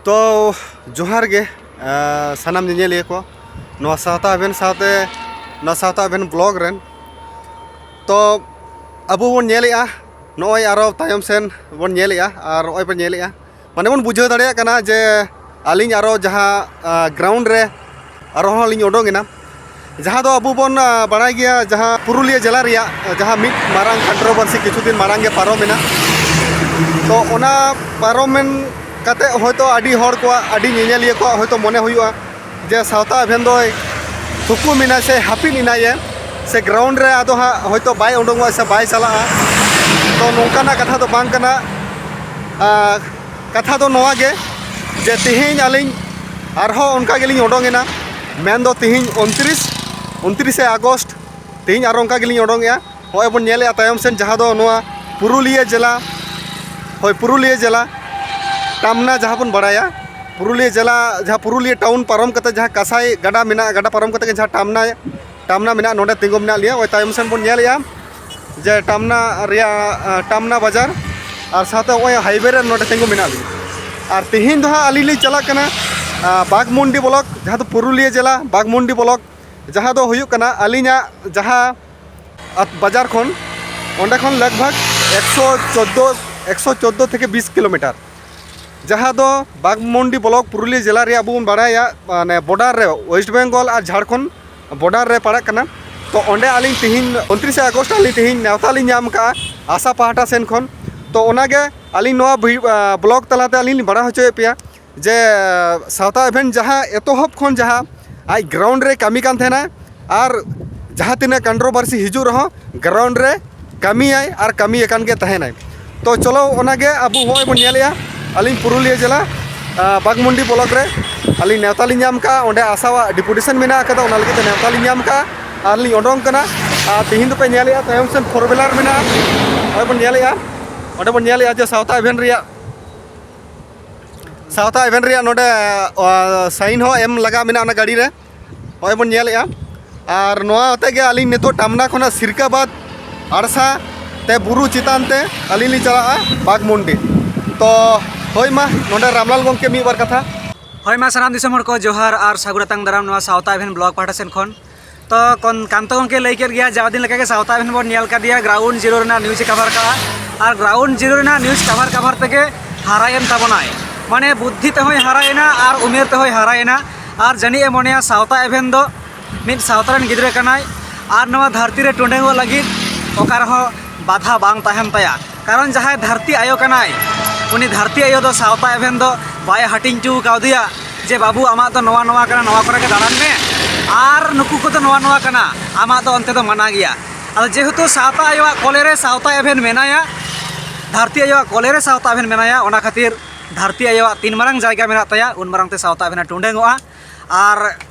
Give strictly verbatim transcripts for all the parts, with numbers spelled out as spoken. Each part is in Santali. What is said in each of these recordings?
ᱛᱚ ᱡᱚᱦᱟᱨ ᱜᱮ, ᱥᱟᱱᱟᱢ ᱧᱮᱧᱮᱞᱤᱭᱟᱹ ᱠᱚ, ᱱᱚᱣᱟ ᱥᱟᱶᱛᱟ ᱮᱵᱷᱮᱱ ᱥᱟᱶᱛᱮ ᱱᱚᱣᱟ ᱥᱟᱶᱛᱟ ᱮᱵᱷᱮᱱ ᱵᱞᱚᱜ ᱨᱮᱱ᱾ ᱛᱚ ᱟᱵᱚ ᱵᱚᱱ ᱧᱮᱞᱮᱜᱼᱟ, ᱱᱚᱜᱼᱚᱭ ᱟᱨᱚ ᱛᱟᱭᱚᱢ ᱥᱮᱱ ᱵᱚᱱ ᱧᱮᱞᱮᱜᱼᱟ, ᱟᱨ ᱱᱚᱜᱼᱚᱭ ᱵᱚᱱ ᱧᱮᱞᱮᱜᱼᱟ, ᱢᱟᱱᱮ ᱵᱚᱱ ᱵᱩᱡᱷᱟᱹᱣ ᱫᱟᱲᱮᱭᱟᱜ ᱠᱟᱱᱟ ᱡᱮ ᱟᱹᱞᱤᱧ ᱟᱨᱚ ᱡᱟᱦᱟᱸ ᱜᱨᱟᱣᱩᱱᱰ ᱨᱮ ᱟᱨᱦᱚᱸ ᱞᱤᱧ ᱩᱰᱩᱝ ᱮᱱᱟ, ᱡᱟᱦᱟᱸ ᱫᱚ ᱟᱵᱚ ᱵᱚᱱ ᱵᱟᱲᱟᱭ ᱜᱮᱭᱟ, ᱡᱟᱦᱟᱸ ᱯᱩᱨᱩᱞᱤᱭᱟᱹ ᱡᱮᱞᱟ ᱨᱮᱭᱟᱜ ᱡᱟᱦᱟᱸ ᱢᱤᱫ ᱢᱟᱨᱟᱝ ᱠᱚᱱᱴᱨᱳᱵᱷᱟᱨᱥᱤ ᱠᱤᱪᱷᱩ ᱫᱤᱱ ᱢᱟᱲᱟᱝ ᱜᱮ ᱯᱟᱨᱚᱢᱮᱱᱟ᱾ ᱛᱚ ᱚᱱᱟ ᱯᱟᱨᱚᱢᱮᱱ ᱠᱟᱛᱮ ᱦᱚᱭᱛᱳ ᱟᱹᱰᱤ ᱦᱚᱲ ᱠᱚᱣᱟᱜ, ᱟᱹᱰᱤ ᱧᱮᱧᱮᱞᱤᱭᱟᱹ ᱠᱚᱣᱟᱜ ᱦᱚᱭᱛᱳ ᱢᱚᱱᱮ ᱦᱩᱭᱩᱜᱼᱟ ᱡᱮ ᱥᱟᱶᱛᱟ ᱮᱵᱷᱮᱱ ᱫᱚᱭ ᱛᱷᱩᱠᱩᱢ ᱮᱱᱟᱭ ᱥᱮ ᱦᱟᱹᱯᱤᱫ ᱮᱱᱟᱭᱮ, ᱥᱮ ᱜᱨᱟᱣᱩᱱᱰ ᱨᱮ ᱟᱫᱚ ᱦᱟᱸᱜ ᱦᱚᱭᱛᱳ ᱵᱟᱭ ᱩᱰᱩᱝᱚᱜᱼᱟ ᱥᱮ ᱵᱟᱭ ᱪᱟᱞᱟᱜᱼᱟ᱾ ᱛᱚ ᱱᱚᱝᱠᱟᱱᱟᱜ ᱠᱟᱛᱷᱟ ᱫᱚ ᱵᱟᱝ ᱠᱟᱱᱟ᱾ ᱟᱨ ᱠᱟᱛᱷᱟ ᱫᱚ ᱱᱚᱣᱟ ᱜᱮ ᱡᱮ ᱛᱮᱦᱮᱧ ᱟᱹᱞᱤᱧ ᱟᱨᱦᱚᱸ ᱚᱱᱠᱟ ᱜᱮᱞᱤᱧ ᱩᱰᱩᱝ ᱮᱱᱟ, ᱢᱮᱱᱫᱚ ᱛᱮᱦᱮᱧ ᱩᱱᱛᱨᱤᱥ, ᱩᱱᱛᱨᱤᱥᱮ ᱟᱜᱚᱥᱴ, ᱛᱮᱦᱮᱧ ᱟᱨᱦᱚᱸ ᱚᱱᱠᱟ ᱜᱮᱞᱤᱧ ᱩᱰᱩᱝᱮᱜᱼᱟ᱾ ᱱᱚᱜᱼᱚᱭ ᱵᱚᱱ ᱧᱮᱞᱮᱜᱼᱟ ᱛᱟᱭᱚᱢ ᱥᱮᱱ, ᱡᱟᱦᱟᱸ ᱫᱚ ᱱᱚᱣᱟ ᱯᱩᱨᱩᱞᱤᱭᱟᱹ ᱡᱮᱞᱟ, ᱦᱳᱭ, ᱯᱩᱨᱩᱞᱤᱭᱟᱹ ᱡᱮᱞᱟ ᱴᱟᱢᱱᱟ ᱡᱟᱦᱟᱸ ᱵᱚᱱ ᱵᱟᱲᱟᱭᱟ, ᱯᱩᱨᱩᱞᱤᱭᱟᱹ ᱡᱮᱞᱟ, ᱡᱟᱦᱟᱸ ᱯᱩᱨᱩᱞᱤᱭᱟᱹ ᱴᱟᱣᱩᱱ ᱯᱟᱨᱚᱢ ᱠᱟᱛᱮ ᱡᱟᱦᱟᱸ ᱠᱟᱸᱥᱟᱭ ᱜᱟᱰᱟ ᱢᱮᱱᱟᱜᱼᱟ, ᱜᱟᱰᱟ ᱯᱟᱨᱚᱢ ᱠᱟᱛᱮ ᱜᱮ ᱡᱟᱦᱟᱸ ᱴᱟᱢᱱᱟ, ᱴᱟᱢᱱᱟ ᱢᱮᱱᱟᱜᱼᱟ, ᱱᱚᱰᱮ ᱛᱤᱸᱜᱩ ᱢᱮᱱᱟᱜ ᱞᱮᱭᱟ᱾ ᱳᱭ ᱛᱟᱭᱚᱢ ᱥᱮᱱ ᱵᱚᱱ ᱧᱮᱞᱮᱜᱼᱟ ᱡᱮ ᱴᱟᱢᱱᱟ ᱨᱮᱭᱟᱜ, ᱟᱸ, ᱴᱟᱢᱱᱟ ᱵᱟᱡᱟᱨ, ᱟᱨ ᱥᱟᱶᱛᱮ ᱱᱚᱜᱼᱚᱭ ᱦᱟᱭᱣᱮ ᱨᱮ ᱱᱚᱰᱮ ᱛᱤᱸᱜᱩ ᱢᱮᱱᱟᱜ ᱞᱤᱧᱟ᱾ ᱟᱨ ᱛᱮᱦᱮᱧ ᱫᱚ ᱦᱟᱸᱜ ᱟᱹᱞᱤᱧ ᱞᱤᱧ ᱪᱟᱞᱟᱜ ᱠᱟᱱᱟ, ᱟᱸ, ᱵᱟᱜᱽᱢᱩᱱᱰᱤ ᱵᱞᱚᱠ, ᱡᱟᱦᱟᱸ ᱫᱚ ᱯᱩᱨᱩᱞᱤᱭᱟᱹ ᱡᱮᱞᱟ ᱵᱟᱜᱽᱢᱩᱱᱰᱤ ᱵᱞᱚᱠ, ᱡᱟᱦᱟᱸ ᱫᱚ ᱦᱩᱭᱩᱜ ᱠᱟᱱᱟ ᱟᱹᱞᱤᱧᱟᱜ ᱡᱟᱦᱟᱸ ᱟᱛ-, ᱵᱟᱡᱟᱨ ᱠᱷᱚᱱ, ᱚᱸᱰᱮ ᱠᱷᱚᱱ ᱞᱟᱜᱽ ᱵᱷᱟᱜᱽ ᱮᱠᱥᱚ ᱪᱳᱫᱽᱫᱳ, ᱮᱠᱥᱚ ᱪᱳᱫᱽᱫᱳ ᱛᱷᱮᱠᱮ ᱵᱤᱥ ᱠᱤᱞᱳᱢᱤᱴᱟᱨ, ᱡᱟᱦᱟᱸ ᱫᱚ ᱵᱟᱜᱽᱢᱩᱱᱰᱤ ᱵᱞᱚᱠ, ᱯᱩᱨᱩᱞᱤᱭᱟᱹ ᱡᱮᱞᱟ ᱨᱮᱭᱟᱜ ᱟᱵᱚ ᱵᱚᱱ ᱵᱟᱲᱟᱭᱟ, ᱢᱟᱱᱮ ᱵᱚᱰᱟᱨ ᱨᱮ, ᱳᱭᱮᱥᱴ ᱵᱮᱝᱜᱚᱞ ᱟᱨ ᱡᱷᱟᱲᱠᱷᱚᱸᱰ ᱵᱚᱰᱟᱨ ᱨᱮ ᱯᱟᱲᱟᱜ ᱠᱟᱱᱟ᱾ ᱛᱚ ᱚᱸᱰᱮ ᱟᱹᱞᱤᱧ ᱛᱤᱦᱤᱧ ᱩᱱᱛᱨᱤᱥᱮ ᱟᱜᱚᱥᱴ ᱟᱹᱞᱤᱧ ᱛᱤᱦᱤᱧ ᱱᱮᱣᱛᱟ ᱞᱤᱧ ᱧᱟᱢ ᱠᱟᱜᱼᱟ ᱟᱥᱟ ᱯᱟᱦᱴᱟ ᱥᱮᱱ ᱠᱷᱚᱱ᱾ ᱛᱚ ᱚᱱᱟᱜᱮ ᱟᱹᱞᱤᱧ ᱱᱚᱣᱟ ᱵᱷᱤ-, ᱟ, ᱵᱞᱚᱜ ᱛᱟᱞᱟᱛᱮ ᱟᱹᱞᱤᱧ ᱞᱤᱧ ᱵᱟᱲᱟᱭ ᱦᱚᱪᱚᱭᱮᱫ ᱯᱮᱭᱟ ᱡᱮ ᱥᱟᱶᱛᱟ ᱮᱵᱷᱮᱱ ᱡᱟᱦᱟᱸ ᱮᱛᱚᱦᱚᱵ ᱠᱷᱚᱱ ᱡᱟᱦᱟᱸ ᱟᱡ ᱜᱨᱟᱣᱩᱱᱰ ᱨᱮ ᱠᱟᱹᱢᱤ ᱠᱟᱱ ᱛᱟᱦᱮᱱᱟᱭ, ᱟᱨ ᱡᱟᱦᱟᱸ ᱛᱤᱱᱟᱹᱜ ᱠᱚᱱᱴᱨᱳᱵᱷᱟᱨᱥᱤ ᱦᱤᱡᱩᱜ ᱨᱮᱦᱚᱸ ᱜᱨᱟᱣᱩᱱᱰ ᱨᱮ ᱠᱟᱹᱢᱤᱭᱟᱭ ᱟᱨ ᱠᱟᱹᱢᱤ ᱟᱠᱟᱱ ᱜᱮ ᱛᱟᱦᱮᱱᱟᱭ᱾ ᱛᱚ ᱪᱚᱞᱚ, ᱚᱱᱟᱜᱮ ᱟᱵᱚ ᱦᱚᱸᱜᱼᱚᱭ ᱵᱚᱱ ᱧᱮᱞᱮᱜᱼᱟ, ᱟᱹᱞᱤᱧ ᱯᱩᱨᱩᱞᱤᱭᱟᱹ ᱡᱮᱞᱟ, ᱟ, ᱵᱟᱜᱽᱢᱩᱱᱰᱤ ᱵᱞᱚᱠ ᱨᱮ ᱟᱹᱞᱤᱧ ᱱᱮᱣᱛᱟ ᱞᱤᱧ ᱧᱟᱢ ᱠᱟᱜᱼᱟ, ᱚᱸᱰᱮ ᱟᱥᱟᱣᱟᱜ ᱰᱮᱯᱩᱴᱮᱥᱚᱱ ᱢᱮᱱᱟᱜ ᱟᱠᱟᱫᱟ, ᱚᱱᱟ ᱞᱟᱹᱜᱤᱫ ᱛᱮ ᱱᱮᱣᱛᱟ ᱞᱤᱧ ᱧᱟᱢ ᱠᱟᱜᱼᱟ ᱟᱨ ᱞᱤᱧ ᱚᱰᱚᱝ ᱠᱟᱱᱟ᱾ ᱟᱨ ᱛᱤᱦᱤᱧ ᱫᱚᱯᱮ ᱧᱮᱞᱮᱜᱼᱟ ᱛᱟᱭᱚᱢ ᱥᱮᱱ ᱯᱷᱳᱨ ᱦᱩᱭᱞᱟᱨ ᱢᱮᱱᱟᱜᱼᱟ, ᱱᱚᱜᱼᱚᱭ ᱵᱚᱱ ᱧᱮᱞᱮᱜᱼᱟ, ᱚᱸᱰᱮ ᱵᱚᱱ ᱧᱮᱞᱮᱜᱼᱟ ᱡᱮ ᱥᱟᱶᱛᱟ ᱮᱵᱷᱮᱱ ᱨᱮᱭᱟᱜ, ᱥᱟᱶᱛᱟ ᱮᱵᱷᱮᱱ ᱨᱮᱭᱟᱜ ᱱᱚᱰᱮ, ᱟ, ᱥᱟᱭᱤᱱ ᱦᱚᱸ ᱮᱢ ᱞᱟᱜᱟᱣ ᱢᱮᱱᱟᱜᱼᱟ ᱚᱱᱟ ᱜᱟᱹᱰᱤ ᱨᱮ᱾ ᱱᱚᱜᱼᱚᱭ ᱵᱚᱱ ᱧᱮᱞᱮᱜᱼᱟ᱾ ᱟᱨ ᱱᱚᱣᱟ ᱟᱛᱮ ᱜᱮ ᱟᱹᱞᱤᱧ ᱱᱤᱛᱚᱜ ᱴᱟᱢᱱᱟ ᱠᱷᱚᱱᱟᱜ ᱥᱤᱨᱠᱟᱵᱟᱫᱽ ᱟᱲᱥᱟ ᱛᱮ ᱵᱩᱨᱩ ᱪᱮᱛᱟᱱ ᱛᱮ ᱟᱹᱞᱤᱧ ᱞᱤᱧ ᱪᱟᱞᱟᱜᱼᱟ ᱵᱟᱜᱽᱢᱩᱱᱰᱤ᱾ ᱛᱚ ᱦᱳᱭ ᱢᱟ, ᱱᱚᱰᱮ ᱨᱟᱢᱞᱟᱞ ᱜᱚᱢᱠᱮ ᱢᱤᱫ ᱵᱟᱨ ᱠᱟᱛᱷᱟ᱾ ᱦᱳᱭ ᱢᱟ, ᱥᱟᱱᱟᱢ ᱫᱤᱥᱚᱢ ᱦᱚᱲ ᱠᱚ ᱡᱚᱦᱟᱨ ᱟᱨ ᱥᱟᱹᱜᱩᱱ ᱟᱛᱟᱝ ᱫᱟᱨᱟᱢ ᱱᱚᱣᱟ ᱥᱟᱶᱛᱟ ᱮᱵᱷᱮᱱ ᱵᱞᱚᱜ ᱯᱟᱦᱴᱟ ᱥᱮᱱ ᱠᱷᱚᱱ᱾ ᱛᱚ ᱠᱚᱱ-, ᱠᱟᱱᱛᱚ ᱜᱚᱢᱠᱮ ᱞᱟᱹᱭ ᱠᱮᱫ ᱜᱮᱭᱟ, ᱡᱟᱣ ᱫᱤᱱ ᱞᱮᱠᱟᱜᱮ ᱥᱟᱶᱛᱟ ᱮᱵᱷᱮᱱ ᱵᱚᱱ ᱧᱮᱞ ᱠᱟᱫᱮᱭᱟ, ᱜᱨᱟᱣᱩᱱᱰ ᱡᱤᱨᱳ ᱨᱮᱱᱟᱜ ᱱᱤᱭᱩᱡᱽ ᱮ ᱠᱟᱵᱷᱟᱨ ᱠᱟᱜᱼᱟ᱾ ᱟᱨ ᱜᱨᱟᱣᱩᱱᱰ ᱡᱤᱨᱳ ᱨᱮᱱᱟᱜ ᱱᱤᱭᱩᱡᱽ ᱠᱟᱵᱷᱟᱨ ᱠᱟᱵᱷᱟᱨ ᱛᱮᱜᱮ ᱦᱟᱨᱟᱭᱮᱱ ᱛᱟᱵᱚᱱᱟᱭ᱾ ᱢᱟᱱᱮ ᱵᱩᱫᱽᱫᱷᱤ ᱛᱮᱦᱚᱸᱭ ᱦᱟᱨᱟᱭᱮᱱᱟ ᱟᱨ ᱩᱢᱮᱨ ᱛᱮᱦᱚᱸᱭ ᱦᱟᱨᱟᱭᱮᱱᱟ᱾ ᱟᱨ ᱡᱟᱹᱱᱤᱡ ᱮ ᱢᱚᱱᱮᱭᱟ ᱥᱟᱶᱛᱟ ᱮᱵᱷᱮᱱ ᱫᱚ ᱢᱤᱫ ᱥᱟᱶᱛᱟ ᱨᱮᱱ ᱜᱤᱫᱽᱨᱟᱹ ᱠᱟᱱᱟᱭ ᱟᱨ ᱱᱚᱣᱟ ᱫᱷᱟᱹᱨᱛᱤ ᱨᱮ ᱴᱩᱰᱟᱹᱝᱚᱜ ᱞᱟᱹᱜᱤᱫ ᱚᱠᱟ ᱨᱮᱦᱚᱸ ᱵᱟᱫᱷᱟ ᱵᱟᱝ ᱛᱟᱦᱮᱱ ᱛᱟᱭᱟ᱾ ᱠᱟᱨᱚᱱ ᱡᱟᱦᱟᱸᱭ ᱫᱷᱟᱹᱨᱛᱤ ᱟᱭᱳ ᱠᱟᱱᱟᱭ, ᱩᱱᱤ ᱫᱷᱟᱹᱨᱛᱤ ᱟᱭᱳ ᱫᱚ ᱥᱟᱶᱛᱟ ᱮᱵᱷᱮᱱ ᱫᱚ ᱵᱟᱭ ᱦᱟᱹᱴᱤᱧ ᱦᱚᱪᱚ ᱠᱟᱣᱫᱮᱭᱟ ᱡᱮ, "ᱵᱟᱹᱵᱩ, ᱟᱢᱟᱜ ᱫᱚ ᱱᱚᱣᱟ ᱱᱚᱣᱟ ᱠᱟᱱᱟ, ᱱᱚᱣᱟ ᱠᱚᱨᱮ ᱜᱮ ᱫᱟᱬᱟᱱ ᱢᱮ, ᱟᱨ ᱱᱩᱠᱩ ᱠᱚᱫᱚ ᱱᱚᱣᱟ ᱱᱚᱣᱟ ᱠᱟᱱᱟ, ᱟᱢᱟᱜ ᱫᱚ ᱚᱱᱛᱮ ᱫᱚ ᱢᱟᱱᱟ ᱜᱮᱭᱟ᱾" ᱟᱫᱚ ᱡᱮᱦᱮᱛᱩ ᱥᱟᱶᱛᱟ ᱟᱭᱳᱣᱟᱜ ᱠᱚᱞᱮ ᱨᱮ ᱥᱟᱶᱛᱟ ᱮᱵᱷᱮᱱ ᱢᱮᱱᱟᱭᱟ, ᱫᱷᱟᱹᱨᱛᱤ ᱟᱭᱳᱣᱟᱜ ᱠᱚᱞᱮ ᱨᱮ ᱥᱟᱶᱛᱟ ᱮᱵᱷᱮᱱ ᱢᱮᱱᱟᱭᱟ, ᱚᱱᱟ ᱠᱷᱟᱹᱛᱤᱨ ᱫᱷᱟᱹᱨᱛᱤ ᱟᱭᱳᱣᱟᱜ ᱛᱤᱱ ᱢᱟᱨᱟᱝ ᱡᱟᱭᱜᱟ ᱢᱮᱱᱟᱜ ᱛᱟᱭᱟ, ᱩᱱ ᱢᱟᱨᱟᱝ ᱛᱮ ᱥᱟᱶᱛᱟ ᱮᱵᱷᱮᱱᱮ ᱴᱩᱰᱟᱹᱝᱚᱜᱼᱟ᱾ ᱟᱨ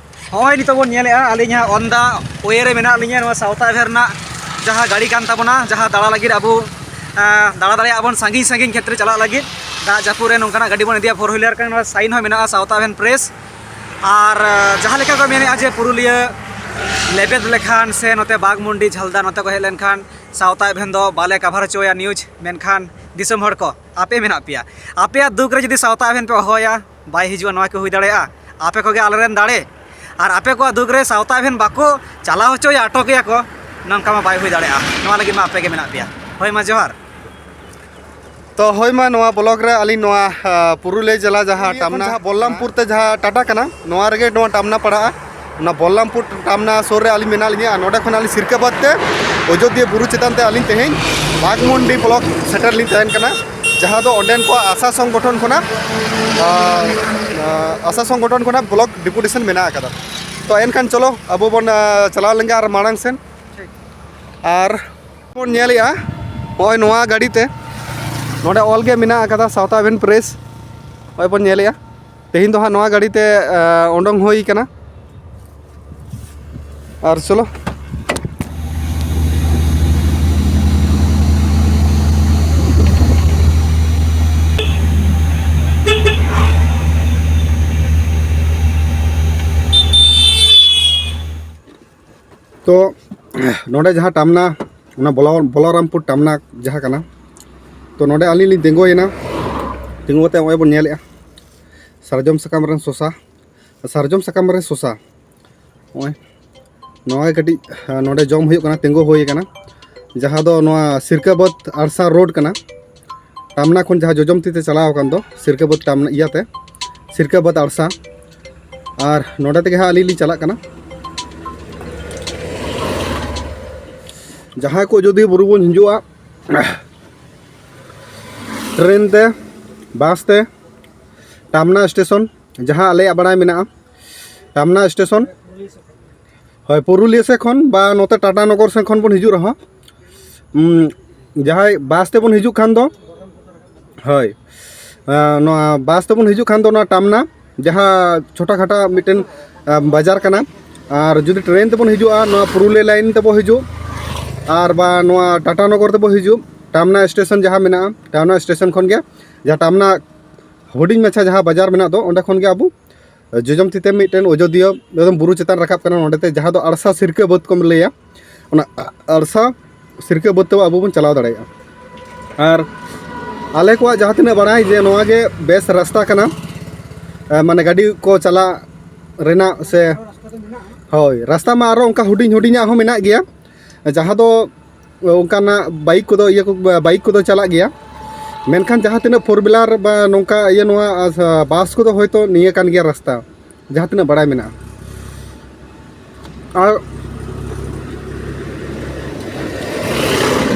ᱦᱚᱸᱜᱼᱚᱭ ᱱᱤᱛᱚᱜ ᱵᱚᱱ ᱧᱮᱞᱮᱜᱼᱟ, ᱟᱹᱞᱤᱧ ᱦᱟᱸᱜ on the way ᱨᱮ ᱢᱮᱱᱟᱜ ᱞᱤᱧᱟ ᱱᱚᱣᱟ ᱥᱟᱶᱛᱟ ᱮᱵᱷᱮᱱ ᱨᱮᱱᱟᱜ ᱡᱟᱦᱟᱸ ᱜᱟᱹᱰᱤ ᱠᱟᱱ ᱛᱟᱵᱚᱱᱟ, ᱡᱟᱦᱟᱸ ᱫᱟᱬᱟ ᱞᱟᱹᱜᱤᱫ ᱟᱵᱚ, ᱮᱸ, ᱫᱟᱬᱟ ᱫᱟᱲᱮᱭᱟᱜᱼᱟ ᱵᱚᱱ ᱥᱟᱺᱜᱤᱧ ᱥᱟᱺᱜᱤᱧ ᱠᱷᱮᱛᱨᱮ ᱪᱟᱞᱟᱜ ᱞᱟᱹᱜᱤᱫ᱾ ᱫᱟᱜ ᱡᱟᱹᱯᱩᱫ ᱨᱮ ᱱᱚᱝᱠᱟᱱᱟᱜ ᱜᱟᱹᱰᱤ ᱵᱚᱱ ᱤᱫᱤᱭᱟ, four wheeler ᱠᱟᱱᱟ, ᱱᱚᱣᱟ ᱥᱟᱭᱤᱱ ᱦᱚᱸ ᱢᱮᱱᱟᱜᱼᱟ ᱥᱟᱶᱛᱟ ᱮᱵᱷᱮᱱ ᱯᱨᱮᱥ᱾ ᱟᱨ, ᱮᱸ, ᱡᱟᱦᱟᱸ ᱞᱮᱠᱟ ᱠᱚ ᱢᱮᱱᱮᱜᱼᱟ ᱡᱮ ᱯᱩᱨᱩᱞᱤᱭᱟᱹ ᱞᱮᱵᱮᱫ ᱞᱮᱠᱷᱟᱱ ᱥᱮ ᱱᱚᱛᱮ ᱵᱟᱜᱽᱢᱩᱱᱰᱤ, ᱡᱷᱟᱞᱫᱟ ᱱᱚᱛᱮ ᱠᱚ ᱦᱮᱡ ᱞᱮᱱᱠᱷᱟᱱ ᱥᱟᱶᱛᱟ ᱮᱵᱷᱮᱱ ᱫᱚ ᱵᱟᱞᱮ ᱠᱟᱵᱷᱟᱨ ᱦᱚᱪᱚᱭᱟ ᱱᱤᱭᱩᱡᱽ, ᱢᱮᱱᱠᱷᱟᱱ ᱫᱤᱥᱚᱢ ᱦᱚᱲ ᱠᱚ, ᱟᱯᱮ ᱢᱮᱱᱟᱜ ᱯᱮᱭᱟ, ᱟᱯᱮᱭᱟᱜ ᱫᱩᱠ ᱨᱮ ᱡᱩᱫᱤ ᱥᱟᱶᱛᱟ ᱮᱵᱷᱮᱱ ᱯᱮ ᱦᱚᱦᱚᱭᱟ, ᱵᱟᱭ ᱦᱤᱡᱩᱜᱼᱟ, ᱱᱚᱣᱟ ᱠᱤ ᱦᱩᱭ ᱫᱟᱲᱮᱭᱟᱜᱼᱟ? ᱟᱯᱮ ᱠᱚᱜᱮ ᱟᱞᱮᱨᱮᱱ ᱫᱟᱲᱮ, ᱟᱨ ᱟᱯᱮ ᱠᱚᱣᱟᱜ ᱫᱩᱠ ᱨᱮ ᱥᱟᱶᱛᱟ ᱮᱵᱷᱮᱱ ᱵᱟᱠᱚ ᱪᱟᱞᱟᱣ ᱦᱚᱪᱚᱭᱟ, ᱟᱴᱚᱠᱮᱭᱟ ᱠᱚ, ᱱᱚᱝᱠᱟ ᱢᱟ ᱵᱟᱭ ᱦᱩᱭ ᱫᱟᱲᱮᱭᱟᱜᱼᱟ᱾ ᱱᱚᱣᱟ ᱞᱟᱹᱜᱤᱫ ᱢᱟ ᱟᱯᱮ ᱜᱮ ᱢᱮᱱᱟᱜ ᱯᱮᱭᱟ᱾ ᱦᱳᱭ ᱢᱟ, ᱡᱚᱦᱟᱨ᱾ ᱛᱚ ᱦᱳᱭ ᱢᱟ, ᱱᱚᱣᱟ ᱵᱞᱚᱜ ᱨᱮ ᱟᱹᱞᱤᱧ ᱱᱚᱣᱟ, ᱟ, ᱯᱩᱨᱩᱞᱤᱭᱟᱹ ᱡᱮᱞᱟ ᱡᱟᱦᱟᱸ ᱯᱩᱨᱩᱞᱤᱭᱟᱹ ᱠᱷᱚᱱ ᱴᱟᱢᱱᱟ, ᱡᱟᱦᱟᱸ ᱵᱚᱞᱞᱟᱢᱯᱩᱨ ᱛᱮ ᱡᱟᱦᱟᱸ ᱴᱟᱴᱟ ᱠᱟᱱᱟ, ᱱᱚᱣᱟ ᱨᱮᱜᱮ ᱱᱚᱣᱟ ᱴᱟᱢᱱᱟ ᱯᱟᱲᱟᱜᱼᱟ᱾ ᱚᱱᱟ ᱵᱚᱞᱞᱟᱢᱯᱩᱨ ᱴᱟᱢᱱᱟ ᱥᱩᱨ ᱨᱮ ᱟᱹᱞᱤᱧ ᱢᱮᱱᱟᱜ ᱞᱤᱧᱟ᱾ ᱟᱨ ᱱᱚᱰᱮ ᱠᱷᱚᱱ ᱟᱹᱞᱤᱧ ᱥᱤᱨᱠᱟᱵᱟᱫᱽ ᱛᱮ ᱚᱡᱳᱫᱽᱫᱷᱟ ᱵᱩᱨᱩ ᱪᱮᱛᱟᱱ ᱛᱮ ᱟᱹᱞᱤᱧ ᱛᱮᱦᱮᱧ ᱵᱟᱜᱽᱢᱩᱱᱰᱤ ᱵᱞᱚᱠ ᱥᱮᱴᱮᱨ ᱞᱤᱧ ᱛᱟᱦᱮᱱ ᱠᱟᱱᱟ, ᱡᱟᱦᱟᱸ ᱫᱚ ᱚᱸᱰᱮᱱ ᱠᱚᱣᱟᱜ ᱟᱥᱟ ᱥᱚᱝᱜᱚᱴᱷᱚᱱ ᱠᱷᱚᱱᱟᱜ, ᱟ, ᱟ, ᱟᱥᱟ ᱥᱚᱝᱜᱚᱴᱷᱚᱱ ᱠᱷᱚᱱᱟᱜ ᱵᱞᱚᱠ ᱰᱮᱯᱩᱴᱮᱥᱚᱱ ᱢᱮᱱᱟᱜ ᱟᱠᱟᱫᱟ᱾ ᱛᱚ ᱮᱱᱠᱷᱟᱱ ᱪᱚᱞᱚ ᱟᱵᱚ ᱵᱚᱱ, ᱟ, ᱪᱟᱞᱟᱣ ᱞᱮᱱ ᱜᱮ ᱟᱨ ᱢᱟᱲᱟᱝ ᱥᱮᱱ᱾ ᱟᱨ ᱵᱚᱱ ᱧᱮᱞᱮᱜᱼᱟ, ᱱᱚᱜᱼᱚᱭ ᱱᱚᱣᱟ ᱜᱟᱹᱰᱤ ᱛᱮ ᱱᱚᱰᱮ ᱚᱞ ᱜᱮ ᱢᱮᱱᱟᱜ ᱟᱠᱟᱫᱟ ᱥᱟᱶᱛᱟ ᱮᱵᱷᱮᱱ ᱯᱨᱮᱥ᱾ ᱱᱚᱜᱼᱚᱭ ᱵᱚᱱ ᱧᱮᱞᱮᱜᱼᱟ, ᱛᱮᱦᱮᱧ ᱫᱚ ᱦᱟᱸᱜ ᱱᱚᱣᱟ ᱜᱟᱹᱰᱤ ᱛᱮ, ᱮ, ᱩᱰᱩᱝ ᱦᱩᱭ ᱠᱟᱱᱟ᱾ ᱟᱨ ᱪᱚᱞᱚ᱾ ᱛᱚ ᱱᱚᱰᱮ ᱡᱟᱦᱟᱸ ᱴᱟᱢᱱᱟ, ᱚᱱᱟ ᱵᱚᱞᱚ-, ᱵᱚᱞᱚᱨᱟᱢᱯᱩᱨ ᱴᱟᱢᱱᱟ ᱡᱟᱦᱟᱸ ᱠᱟᱱᱟ, ᱛᱚ ᱱᱚᱰᱮ ᱟᱹᱞᱤᱧ ᱞᱤᱧ ᱛᱤᱸᱜᱩᱭᱮᱱᱟ᱾ ᱛᱤᱸᱜᱩ ᱠᱟᱛᱮ ᱱᱚᱜᱼᱚᱭ ᱵᱚᱱ ᱧᱮᱞᱮᱫᱼᱟ ᱥᱟᱨᱡᱚᱢ ᱥᱟᱠᱟᱢ ᱨᱮᱱ ᱥᱚᱥᱟ, ᱥᱟᱨᱡᱚᱢ ᱥᱟᱠᱟᱢ ᱨᱮ ᱥᱚᱥᱟ᱾ ᱱᱚᱜᱼᱚᱭ ᱱᱚᱣᱟ ᱜᱮ ᱠᱟᱹᱴᱤᱡ, ᱟ, ᱱᱚᱰᱮ ᱡᱚᱢ ᱦᱩᱭᱩᱜ ᱠᱟᱱᱟ, ᱛᱤᱸᱜᱩ ᱦᱩᱭ ᱟᱠᱟᱱᱟ᱾ ᱡᱟᱦᱟᱸ ᱫᱚ ᱱᱚᱣᱟ ᱥᱤᱨᱠᱟᱹᱵᱟᱹᱫᱽ ᱟᱲᱥᱟ ᱨᱳᱰ ᱠᱟᱱᱟ, ᱴᱟᱢᱱᱟ ᱠᱷᱚᱱ ᱡᱟᱦᱟᱸ ᱡᱚᱡᱚᱢ ᱛᱤ ᱛᱮ ᱪᱟᱞᱟᱣ ᱟᱠᱟᱱ ᱫᱚ ᱥᱤᱨᱠᱟᱹᱵᱟᱹᱫᱽ ᱴᱟᱢᱱᱟ ᱤᱭᱟᱹᱛᱮ, ᱥᱤᱨᱠᱟᱹᱵᱟᱹᱫᱽ ᱟᱲᱥᱟ᱾ ᱟᱨ ᱱᱚᱰᱮ ᱛᱮᱜᱮ ᱦᱟᱸᱜ ᱟᱹᱞᱤᱧ ᱞᱤᱧ ᱪᱟᱞᱟᱜ ᱠᱟᱱᱟ᱾ ᱡᱟᱦᱟᱸᱭ ᱠᱚ ᱟᱡᱚᱫᱤᱭᱟᱹ ᱵᱩᱨᱩ ᱵᱚᱱ ᱦᱤᱡᱩᱜᱼᱟ, ᱴᱨᱮᱱ ᱛᱮ, ᱵᱟᱥ ᱛᱮ, ᱴᱟᱢᱱᱟ ᱥᱴᱮᱥᱚᱱ, ᱡᱟᱦᱟᱸ ᱟᱞᱮᱭᱟᱜ ᱵᱟᱲᱟᱭ ᱢᱮᱱᱟᱜᱼᱟ, ᱴᱟᱢᱱᱟ ᱥᱴᱮᱥᱚᱱ, ᱦᱳᱭ, ᱯᱩᱨᱩᱞᱤᱭᱟᱹ ᱥᱮᱫ ᱠᱷᱚᱱ ᱵᱟ ᱱᱚᱛᱮ ᱴᱟᱴᱟ ᱱᱚᱜᱚᱨ ᱥᱮᱫ ᱠᱷᱚᱱ ᱵᱚᱱ ᱦᱤᱡᱩᱜ ᱨᱮᱦᱚᱸ, ᱩᱢ, ᱡᱟᱦᱟᱸᱭ ᱵᱟᱥ ᱛᱮᱵᱚᱱ ᱦᱤᱡᱩᱜ ᱠᱷᱟᱱ ᱫᱚ, ᱦᱳᱭ, ᱟᱸ, ᱱᱚᱣᱟ ᱵᱟᱥ ᱛᱮᱵᱚᱱ ᱦᱤᱡᱩᱜ ᱠᱷᱟᱱ ᱫᱚ ᱱᱚᱣᱟ ᱴᱟᱢᱱᱟ, ᱡᱟᱦᱟᱸ ᱪᱷᱳᱴᱟ ᱠᱷᱟᱴᱟ ᱢᱤᱫᱴᱮᱱ, ᱟᱸ, ᱵᱟᱡᱟᱨ ᱠᱟᱱᱟ᱾ ᱟᱨ ᱡᱩᱫᱤ ᱴᱨᱮᱱ ᱛᱮᱵᱚᱱ ᱦᱤᱡᱩᱜᱼᱟ, ᱱᱚᱣᱟ ᱯᱩᱨᱩᱞᱤᱭᱟᱹ ᱞᱟᱭᱤᱱ ᱛᱮᱵᱚᱱ ᱦᱤᱡᱩᱜ, ᱟᱨ ᱵᱟ ᱱᱚᱣᱟ ᱴᱟᱴᱟ ᱱᱚᱜᱚᱨ ᱛᱮᱵᱚᱱ ᱦᱤᱡᱩᱜ, ᱴᱟᱢᱱᱟ ᱥᱴᱮᱥᱚᱱ ᱡᱟᱦᱟᱸ ᱢᱮᱱᱟᱜᱼᱟ, ᱴᱟᱢᱱᱟ ᱥᱴᱮᱥᱚᱱ ᱠᱷᱚᱱ ᱜᱮ, ᱡᱟᱦᱟᱸ ᱴᱟᱢᱱᱟ ᱦᱩᱰᱤᱧ ᱢᱟᱪᱷᱟ ᱡᱟᱦᱟᱸ ᱵᱟᱡᱟᱨ ᱢᱮᱱᱟᱜ ᱫᱚ, ᱚᱸᱰᱮ ᱠᱷᱚᱱ ᱜᱮ ᱟᱵᱚ ᱡᱚᱡᱚᱢ ᱛᱤ ᱛᱮ ᱢᱤᱫᱴᱮᱱ ᱟᱡᱚᱫᱤᱭᱟᱹ ᱮᱠᱫᱚᱢ ᱵᱩᱨᱩ ᱪᱮᱛᱟᱱ ᱨᱟᱠᱟᱵ ᱠᱟᱱᱟ, ᱱᱚᱸᱰᱮ ᱛᱮ ᱡᱟᱦᱟᱸ ᱫᱚ ᱟᱲᱥᱟ ᱥᱤᱨᱠᱟᱹ ᱵᱟᱹᱫᱽ ᱠᱚ ᱞᱟᱹᱭᱟ, ᱚᱱᱟ ᱟᱲᱥᱟ ᱥᱤᱨᱠᱟᱹ ᱵᱟᱹᱫᱽ ᱛᱮ ᱟᱵᱚ ᱵᱚᱱ ᱪᱟᱞᱟᱣ ᱫᱟᱲᱮᱭᱟᱜᱼᱟ᱾ ᱟᱨ ᱟᱞᱮ ᱠᱚᱣᱟᱜ ᱡᱟᱦᱟᱸ ᱛᱤᱱᱟᱹᱜ ᱵᱟᱲᱟᱭ ᱡᱮ ᱱᱚᱣᱟ ᱜᱮ ᱵᱮᱥ ᱨᱟᱥᱛᱟ ᱠᱟᱱᱟ, ᱮ, ᱢᱟᱱᱮ ᱜᱟᱹᱰᱤ ᱠᱚ ᱪᱟᱞᱟᱜ ᱨᱮᱱᱟᱜ ᱥᱮ, ᱦᱳᱭ, ᱨᱟᱥᱛᱟ ᱢᱟ ᱟᱨᱚ ᱚᱱᱠᱟ ᱦᱩᱰᱤᱧ ᱦᱩᱰᱤᱧᱟᱜ ᱦᱚᱸ ᱢᱮᱱᱟᱜ ᱜᱮᱭᱟ, ᱡᱟᱦᱟᱸ ᱫᱚ ᱚᱱᱠᱟᱱᱟᱜ ᱵᱟᱭᱤᱠ ᱠᱚᱫᱚ, ᱤᱭᱟᱹ ᱠᱚ, ᱵᱟᱭᱤᱠ ᱠᱚᱫᱚ ᱪᱟᱞᱟᱜ ᱜᱮᱭᱟ, ᱢᱮᱱᱠᱷᱟᱱ ᱡᱟᱦᱟᱸ ᱛᱤᱱᱟᱹᱜ ᱯᱷᱳᱨ ᱵᱤᱞᱟᱨ ᱵᱟ ᱱᱚᱝᱠᱟ ᱤᱭᱟᱹ ᱱᱚᱣᱟ, ᱟ, ᱵᱟᱥ ᱠᱚᱫᱚ ᱦᱳᱭᱛᱳ ᱱᱤᱭᱟᱹ ᱠᱟᱱ ᱜᱮᱭᱟ ᱨᱟᱥᱛᱟ, ᱡᱟᱦᱟᱸ ᱛᱤᱱᱟᱹᱜ ᱵᱟᱲᱟᱭ ᱢᱮᱱᱟᱜᱼᱟ᱾ ᱟᱨ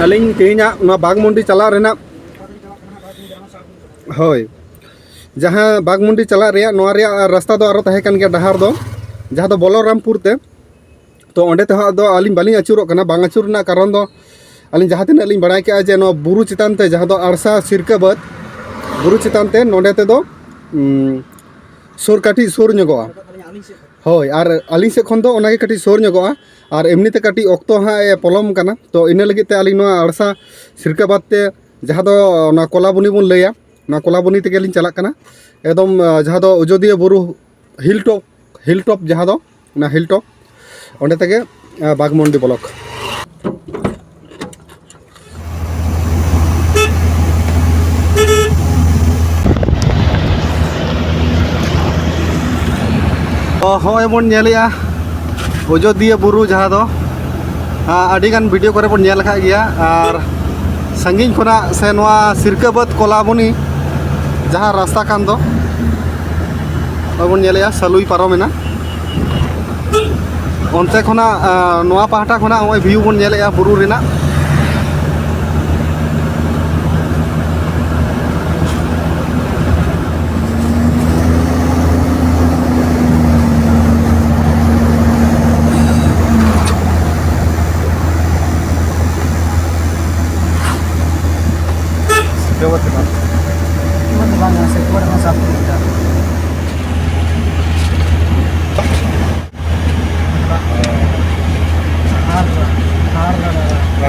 ᱟᱹᱞᱤᱧ ᱛᱮᱦᱮᱧᱟᱜ ᱱᱚᱣᱟ ᱵᱟᱜᱽᱢᱩᱱᱰᱤ ᱪᱟᱞᱟᱜ ᱨᱮᱱᱟᱜ, ᱦᱳᱭ, ᱡᱟᱦᱟᱸ ᱵᱟᱜᱽᱢᱩᱱᱰᱤ ᱪᱟᱞᱟᱜ ᱨᱮᱭᱟᱜ, ᱱᱚᱣᱟ ᱨᱮᱭᱟᱜ ᱨᱟᱥᱛᱟ ᱫᱚ ᱟᱨᱚ ᱛᱟᱦᱮᱸ ᱠᱟᱱ ᱜᱮᱭᱟ, ᱰᱟᱦᱟᱨ ᱫᱚ, ᱡᱟᱦᱟᱸ ᱫᱚ ᱵᱚᱞᱚᱨᱟᱢᱯᱩᱨ ᱛᱮ᱾ ᱛᱚ ᱚᱸᱰᱮ ᱛᱮᱦᱚᱸ ᱟᱫᱚ ᱟᱹᱞᱤᱧ ᱵᱟᱹᱞᱤᱧ ᱟᱹᱪᱩᱨᱚᱜ ᱠᱟᱱᱟ᱾ ᱵᱟᱝ ᱟᱹᱪᱩᱨ ᱨᱮᱱᱟᱜ ᱠᱟᱨᱚᱱ ᱫᱚ, ᱟᱹᱞᱤᱧ ᱡᱟᱦᱟᱸ ᱛᱤᱱᱟᱹᱜ ᱞᱤᱧ ᱵᱟᱲᱟᱭ ᱠᱮᱜᱼᱟ ᱡᱮ ᱱᱚᱣᱟ ᱵᱩᱨᱩ ᱪᱮᱛᱟᱱ ᱛᱮ, ᱡᱟᱦᱟᱸ ᱫᱚ ᱟᱲᱥᱟ ᱥᱤᱨᱠᱟᱹ ᱵᱟᱹᱫᱽ, ᱵᱩᱨᱩ ᱪᱮᱛᱟᱱ ᱛᱮ ᱱᱚᱸᱰᱮ ᱛᱮᱫᱚ, ᱩᱢ, ᱥᱩᱨ, ᱠᱟᱹᱴᱤᱡ ᱥᱩᱨ ᱧᱚᱜᱚᱜᱼᱟ᱾ ᱦᱳᱭ, ᱟᱨ ᱟᱹᱞᱤᱧ ᱥᱮᱫ ᱠᱷᱚᱱ ᱫᱚ ᱚᱱᱟᱜᱮ ᱠᱟᱹᱴᱤᱡ ᱥᱩᱨ ᱧᱚᱜᱚᱜᱼᱟ᱾ ᱟᱨ ᱮᱢᱱᱤ ᱛᱮ ᱠᱟᱹᱴᱤᱡ ᱚᱠᱛᱚ ᱦᱟᱸᱜ ᱮ ᱯᱚᱞᱚᱢ ᱠᱟᱱᱟ, ᱛᱚ ᱤᱱᱟᱹ ᱞᱟᱹᱜᱤᱫ ᱛᱮ ᱟᱹᱞᱤᱧ ᱱᱚᱣᱟ ᱟᱲᱥᱟ ᱥᱤᱨᱠᱟᱹ ᱵᱟᱹᱫᱽ ᱛᱮ, ᱡᱟᱦᱟᱸ ᱫᱚ ᱚᱱᱟ ᱠᱚᱞᱟᱵᱚᱱᱤ ᱵᱚᱱ ᱞᱟᱹᱭᱟ, ᱱᱚᱣᱟ ᱠᱚᱞᱟᱵᱚᱱᱤ ᱛᱮᱜᱮ ᱞᱤᱧ ᱪᱟᱞᱟᱜ ᱠᱟᱱᱟ᱾ ᱮᱠᱫᱚᱢ, ᱟᱸ, ᱡᱟᱦᱟᱸ ᱫᱚ ᱟᱡᱚᱫᱤᱭᱟᱹ ᱵᱩᱨᱩ ᱦᱤᱞ ᱴᱚᱯ, ᱦᱤᱞ ᱴᱚᱯ ᱡᱟᱦᱟᱸ ᱫᱚ, ᱚᱱᱟ ᱦᱤᱞ ᱴᱚᱯ, ᱚᱸᱰᱮ ᱛᱮᱜᱮ, ᱟᱸ, ᱵᱟᱜᱽᱢᱩᱱᱰᱤ ᱵᱞᱚᱠ᱾ ᱦᱚᱸᱜᱼᱚᱭ ᱵᱚᱱ ᱧᱮᱞᱮᱜᱼᱟ ᱚᱡᱳᱫᱽᱫᱷᱤᱭᱟᱹ ᱵᱩᱨᱩ, ᱡᱟᱦᱟᱸ ᱫᱚ, ᱟ, ᱟᱹᱰᱤᱜᱟᱱ ᱵᱷᱤᱰᱤᱭᱳ ᱠᱚᱨᱮ ᱵᱚᱱ ᱧᱮᱞ ᱟᱠᱟᱫ ᱜᱮᱭᱟ᱾ ᱟᱨ ᱥᱟᱺᱜᱤᱧ ᱠᱷᱚᱱᱟᱜ ᱥᱮ ᱱᱚᱣᱟ ᱥᱤᱨᱠᱟᱹᱵᱟᱹᱫᱽ ᱠᱚᱞᱟᱵᱚᱱᱤ ᱡᱟᱦᱟᱸ ᱨᱟᱥᱛᱟ ᱠᱟᱱ ᱫᱚ, ᱱᱚᱜᱼᱚᱭ ᱵᱚᱱ ᱧᱮᱞᱮᱜᱼᱟ ᱥᱟᱹᱞᱩᱭ ᱯᱟᱨᱚᱢᱮᱱᱟ᱾ ᱚᱱᱛᱮ ᱠᱷᱚᱱᱟᱜ, ᱟ, ᱱᱚᱣᱟ ᱯᱟᱦᱴᱟ ᱠᱷᱚᱱᱟᱜ ᱱᱚᱜᱼᱚᱭ ᱵᱷᱤᱭᱩ ᱵᱚᱱ ᱧᱮᱞᱮᱜᱼᱟ ᱵᱩᱨᱩ ᱨᱮᱱᱟᱜ᱾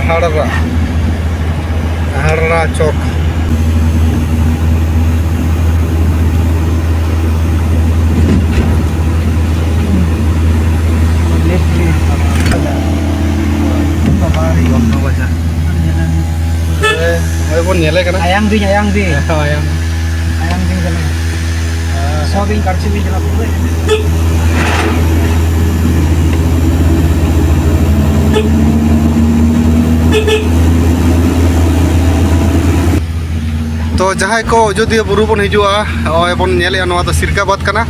ᱦᱟᱦᱟᱲᱟ, ᱦᱟᱦᱟᱲᱟ ᱪᱚᱠ᱾ ᱞᱮᱯᱷᱴ ᱨᱮ ᱵᱟᱡᱟᱨ᱾ ᱵᱚᱱᱫᱚ ᱵᱟᱡᱟᱨ᱾ ᱦᱮᱸ, ᱱᱚᱜᱼᱚᱭ ᱵᱚᱱ ᱧᱮᱞᱮ ᱠᱟᱱᱟ᱾ ᱟᱭᱟᱝ ᱫᱤᱧ, ᱟᱭᱟᱝ ᱫᱤᱧ᱾ ᱦᱮᱸ, ᱟᱭᱟᱝ᱾ ᱟᱭᱟᱝ ᱫᱤᱧ ᱠᱟᱱᱟ᱾ ᱦᱮᱸ᱾ ᱥᱚ ᱫᱤᱧ ᱠᱟᱲᱪᱤ ᱫᱤᱧ ᱠᱟᱱᱟ ᱯᱩᱨᱟᱹ᱾ ᱛᱚ ᱡᱟᱦᱟᱸᱭ ᱠᱚ ᱟᱡᱳᱫᱤᱭᱟᱹ ᱵᱩᱨᱩ ᱵᱚᱱ ᱦᱤᱡᱩᱜᱼᱟ, ᱱᱚᱜᱼᱚᱭ ᱵᱚᱱ ᱧᱮᱞᱮᱜᱼᱟ, ᱱᱚᱣᱟ ᱫᱚ ᱥᱤᱨᱠᱟᱵᱟᱫᱽ ᱠᱟᱱᱟ᱾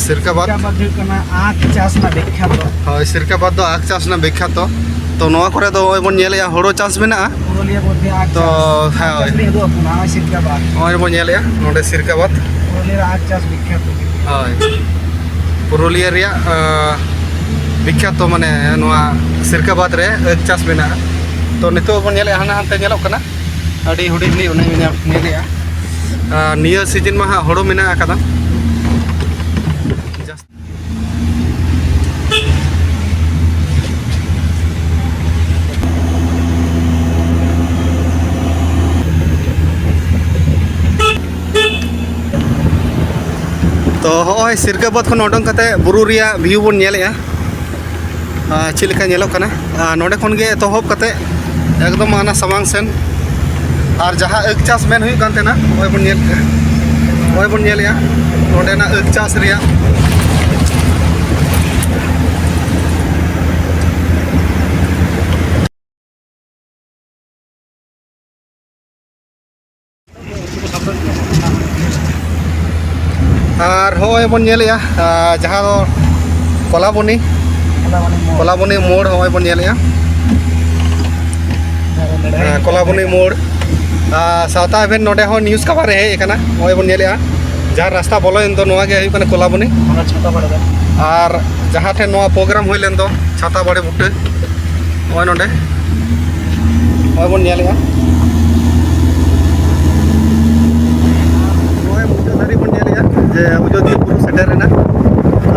ᱥᱤᱨᱠᱟᱵᱟᱫᱽ᱾ ᱥᱤᱨᱠᱟᱵᱟᱫᱽ ᱦᱩᱭᱩᱜ ᱠᱟᱱᱟ ᱟᱸᱠ ᱪᱟᱥ ᱨᱮᱱᱟᱜ ᱵᱤᱠᱠᱷᱟᱛᱚ᱾ ᱦᱳᱭ, ᱥᱤᱨᱠᱟᱵᱟᱫᱽ ᱫᱚ ᱟᱸᱠ ᱪᱟᱥ ᱨᱮᱱᱟᱜ ᱵᱤᱠᱠᱷᱟᱛᱚ᱾ ᱛᱚ ᱱᱚᱣᱟ ᱠᱚᱨᱮ ᱫᱚ ᱱᱚᱜᱼᱚᱭ ᱵᱚᱱ ᱧᱮᱞᱮᱜᱼᱟ, ᱦᱳᱲᱳ ᱪᱟᱥ ᱢᱮᱱᱟᱜᱼᱟ᱾ ᱯᱩᱨᱩᱞᱤᱭᱟᱹ ᱢᱚᱫᱽᱫᱷᱮ ᱟᱸᱠ ᱛᱚ, ᱪᱟᱥ᱾ ᱦᱮᱸ, ᱟᱸᱠ ᱪᱟᱥ ᱦᱳᱭ᱾ ᱞᱤᱧ ᱩᱫᱩᱜ ᱟᱵᱚᱱᱟ, ᱱᱚᱜᱼᱚᱭ ᱥᱤᱨᱠᱟᱵᱟᱫᱽ᱾ ᱱᱚᱜᱼᱚᱭ ᱵᱚᱱ ᱧᱮᱞᱮᱜᱼᱟ, ᱱᱚᱰᱮ ᱥᱤᱨᱠᱟᱵᱟᱫᱽ᱾ ᱯᱩᱨᱩᱞᱤᱭᱟᱹ ᱨᱮ ᱟᱸᱠ ᱪᱟᱥ ᱵᱤᱠᱠᱷᱟᱛᱚ᱾ ᱦᱳᱭ, ᱯᱩᱨᱩᱞᱤᱭᱟᱹ ᱨᱮᱭᱟᱜ, ᱟᱸ, ᱵᱤᱠᱠᱷᱟᱛᱚ ᱢᱟᱱᱮ ᱱᱚᱣᱟ ᱥᱤᱨᱠᱟᱵᱟᱫᱽ ᱨᱮ ᱟᱸᱠ ᱪᱟᱥ ᱢᱮᱱᱟᱜᱼᱟ᱾ ᱛᱚ ᱱᱤᱛᱚᱜ ᱵᱚᱱ ᱧᱮᱞᱮᱜᱼᱟ, ᱦᱟᱱᱟ ᱦᱟᱱᱛᱮ ᱧᱮᱞᱚᱜ ᱠᱟᱱᱟ᱾ ᱟᱹᱰᱤ ᱦᱩᱰᱤᱧ ᱦᱩᱰᱤᱧ ᱚᱱᱮ ᱵᱤᱱ ᱧᱮᱞᱮᱜᱼᱟ᱾ ᱟᱨ ᱱᱤᱭᱟᱹ ᱥᱤᱡᱤᱱ ᱢᱟ ᱦᱟᱸᱜ ᱦᱳᱲᱳ ᱢᱮᱱᱟᱜ ᱟᱠᱟᱫᱟ᱾ ᱡᱟᱹᱥᱛᱤ ᱛᱚ ᱦᱚᱸᱜᱼᱚᱭ ᱥᱤᱨᱠᱟᱵᱟᱫᱽ ᱠᱷᱚᱱ ᱚᱰᱚᱝ ᱠᱟᱛᱮ ᱵᱩᱨᱩ ᱨᱮᱭᱟᱜ ᱵᱷᱤᱭᱩ ᱵᱚᱱ ᱧᱮᱞᱮᱜᱼᱟ᱾ ᱟᱨ ᱪᱮᱫ ᱞᱮᱠᱟ ᱧᱮᱞᱚᱜ ᱠᱟᱱᱟ, ᱟᱨ ᱱᱚᱰᱮ ᱠᱷᱚᱱ ᱜᱮ ᱮᱛᱚᱦᱚᱵ ᱠᱟᱛᱮ ᱮᱠᱫᱚᱢ ᱦᱟᱱᱟ ᱥᱟᱢᱟᱝ ᱥᱮᱱ᱾ ᱟᱨ ᱡᱟᱦᱟᱸ ᱟᱹᱠ ᱪᱟᱥ ᱢᱮᱱ ᱦᱩᱭᱩᱜ ᱠᱟᱱ ᱛᱟᱦᱮᱱᱟ, ᱱᱚᱜᱼᱚᱭ ᱵᱚᱱ ᱧᱮᱞ, ᱱᱚᱜᱼᱚᱭ ᱵᱚᱱ ᱧᱮᱞᱮᱜᱼᱟ, ᱱᱚᱸᱰᱮᱱᱟᱜ ᱟᱹᱠ ᱪᱟᱥ ᱨᱮᱭᱟᱜ᱾ ᱟᱨ ᱦᱚᱸᱜᱼᱚᱭ ᱵᱚᱱ ᱧᱮᱞᱮᱜᱼᱟ, ᱟᱨ ᱡᱟᱦᱟᱸ ᱫᱚ ᱠᱚᱞᱟᱵᱚᱱᱤ, ᱠᱚᱞᱟᱵᱚᱱᱤ ᱢᱳᱲ ᱦᱚᱸᱜᱼᱚᱭ ᱵᱚᱱ ᱧᱮᱞᱮᱜᱼᱟ᱾ ᱦᱮᱸ, ᱠᱚᱞᱟᱵᱚᱱᱤ ᱢᱳᱲ᱾ ᱟᱨ ᱥᱟᱶᱛᱟ ᱮᱵᱷᱮᱱ ᱱᱚᱰᱮ ᱦᱚᱸ ᱱᱤᱭᱩᱡᱽ ᱠᱟᱵᱷᱟᱨ ᱨᱮ ᱦᱮᱡ ᱟᱠᱟᱱᱟ᱾ ᱱᱚᱜᱼᱚᱭ ᱵᱚᱱ ᱧᱮᱞᱮᱜᱼᱟ, ᱡᱟᱦᱟᱸ ᱨᱟᱥᱛᱟ ᱵᱚᱞᱚᱭᱮᱱ ᱫᱚ, ᱱᱚᱣᱟ ᱜᱮ ᱦᱩᱭᱩᱜ ᱠᱟᱱᱟ ᱠᱚᱞᱟᱵᱚᱱᱤ᱾ ᱚᱱᱟ ᱪᱷᱟᱛᱟ ᱵᱟᱲᱮ ᱫᱚ᱾ ᱟᱨ ᱡᱟᱦᱟᱸ ᱴᱷᱮᱱ ᱱᱚᱣᱟ ᱯᱨᱳᱜᱨᱟᱢ ᱦᱩᱭ ᱞᱮᱱ ᱫᱚ, ᱪᱷᱟᱛᱟ ᱵᱟᱲᱮ ᱵᱩᱴᱟᱹ, ᱱᱚᱜᱼᱚᱭ ᱱᱚᱰᱮ, ᱱᱚᱜᱼᱚᱭ ᱵᱚᱱ ᱧᱮᱞᱮᱜᱼᱟ᱾ ᱱᱚᱜᱼᱚᱭ ᱢᱩᱪᱟᱹᱫ ᱫᱷᱟᱹᱨᱤᱡ ᱵᱚᱱ ᱧᱮᱞᱮᱜᱼᱟ ᱡᱮ ᱟᱡᱚᱫᱤᱭᱟᱹ ᱵᱩᱨᱩ ᱥᱮᱴᱮᱨ ᱮᱱᱟ᱾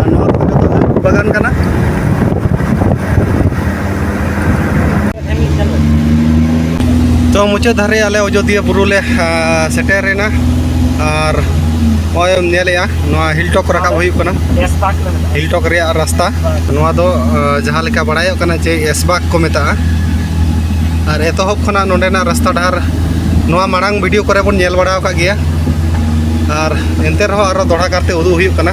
ᱟᱨ ᱱᱚᱣᱟ ᱠᱚ ᱡᱚᱛᱚ ᱟᱹᱠ ᱵᱟᱜᱟᱱ ᱠᱟᱱᱟ᱾ ᱛᱚ, ᱢᱩᱪᱟᱹᱫ ᱫᱷᱟᱨᱮ ᱟᱞᱮ ᱟᱡᱚᱫᱤᱭᱟᱹ ᱵᱩᱨᱩ ᱞᱮ, ᱟ, ᱥᱮᱴᱮᱨ ᱮᱱᱟ᱾ ᱟᱨ ᱱᱚᱜᱼᱚᱭ ᱮᱢ ᱧᱮᱞᱮᱜᱼᱟ, ᱱᱚᱣᱟ ᱦᱤᱞ ᱴᱚᱯ ᱨᱟᱠᱟᱵ ᱦᱩᱭᱩᱜ ᱠᱟᱱᱟ᱾ ᱮᱥ ᱵᱟᱜᱽ ᱞᱮ ᱢᱮᱛᱟᱜᱼᱟ᱾ ᱦᱤᱞ ᱴᱚᱯ ᱨᱮᱭᱟᱜ ᱨᱟᱥᱛᱟ᱾ ᱱᱚᱣᱟ ᱫᱚ, ᱟ, ᱡᱟᱦᱟᱸ ᱞᱮᱠᱟ ᱵᱟᱲᱟᱭᱚᱜ ᱠᱟᱱᱟ ᱡᱮ ᱮᱥ ᱵᱟᱜᱽ ᱠᱚ ᱢᱮᱛᱟᱜᱼᱟ᱾ ᱟᱨ ᱮᱛᱚᱦᱚᱵ ᱠᱷᱚᱱᱟᱜ ᱱᱚᱸᱰᱮᱱᱟᱜ ᱨᱟᱥᱛᱟ ᱰᱟᱦᱟᱨ ᱱᱚᱣᱟ ᱢᱟᱲᱟᱝ ᱵᱷᱤᱰᱤᱭᱳ ᱠᱚᱨᱮ ᱵᱚᱱ ᱧᱮᱞ ᱵᱟᱲᱟ ᱟᱠᱟᱫ ᱜᱮᱭᱟ᱾ ᱟᱨ ᱮᱱᱛᱮ ᱨᱮᱦᱚᱸ ᱟᱨᱚ ᱫᱚᱦᱲᱟ ᱠᱟᱨᱛᱮ ᱩᱫᱩᱜ ᱦᱩᱭᱩᱜ ᱠᱟᱱᱟ᱾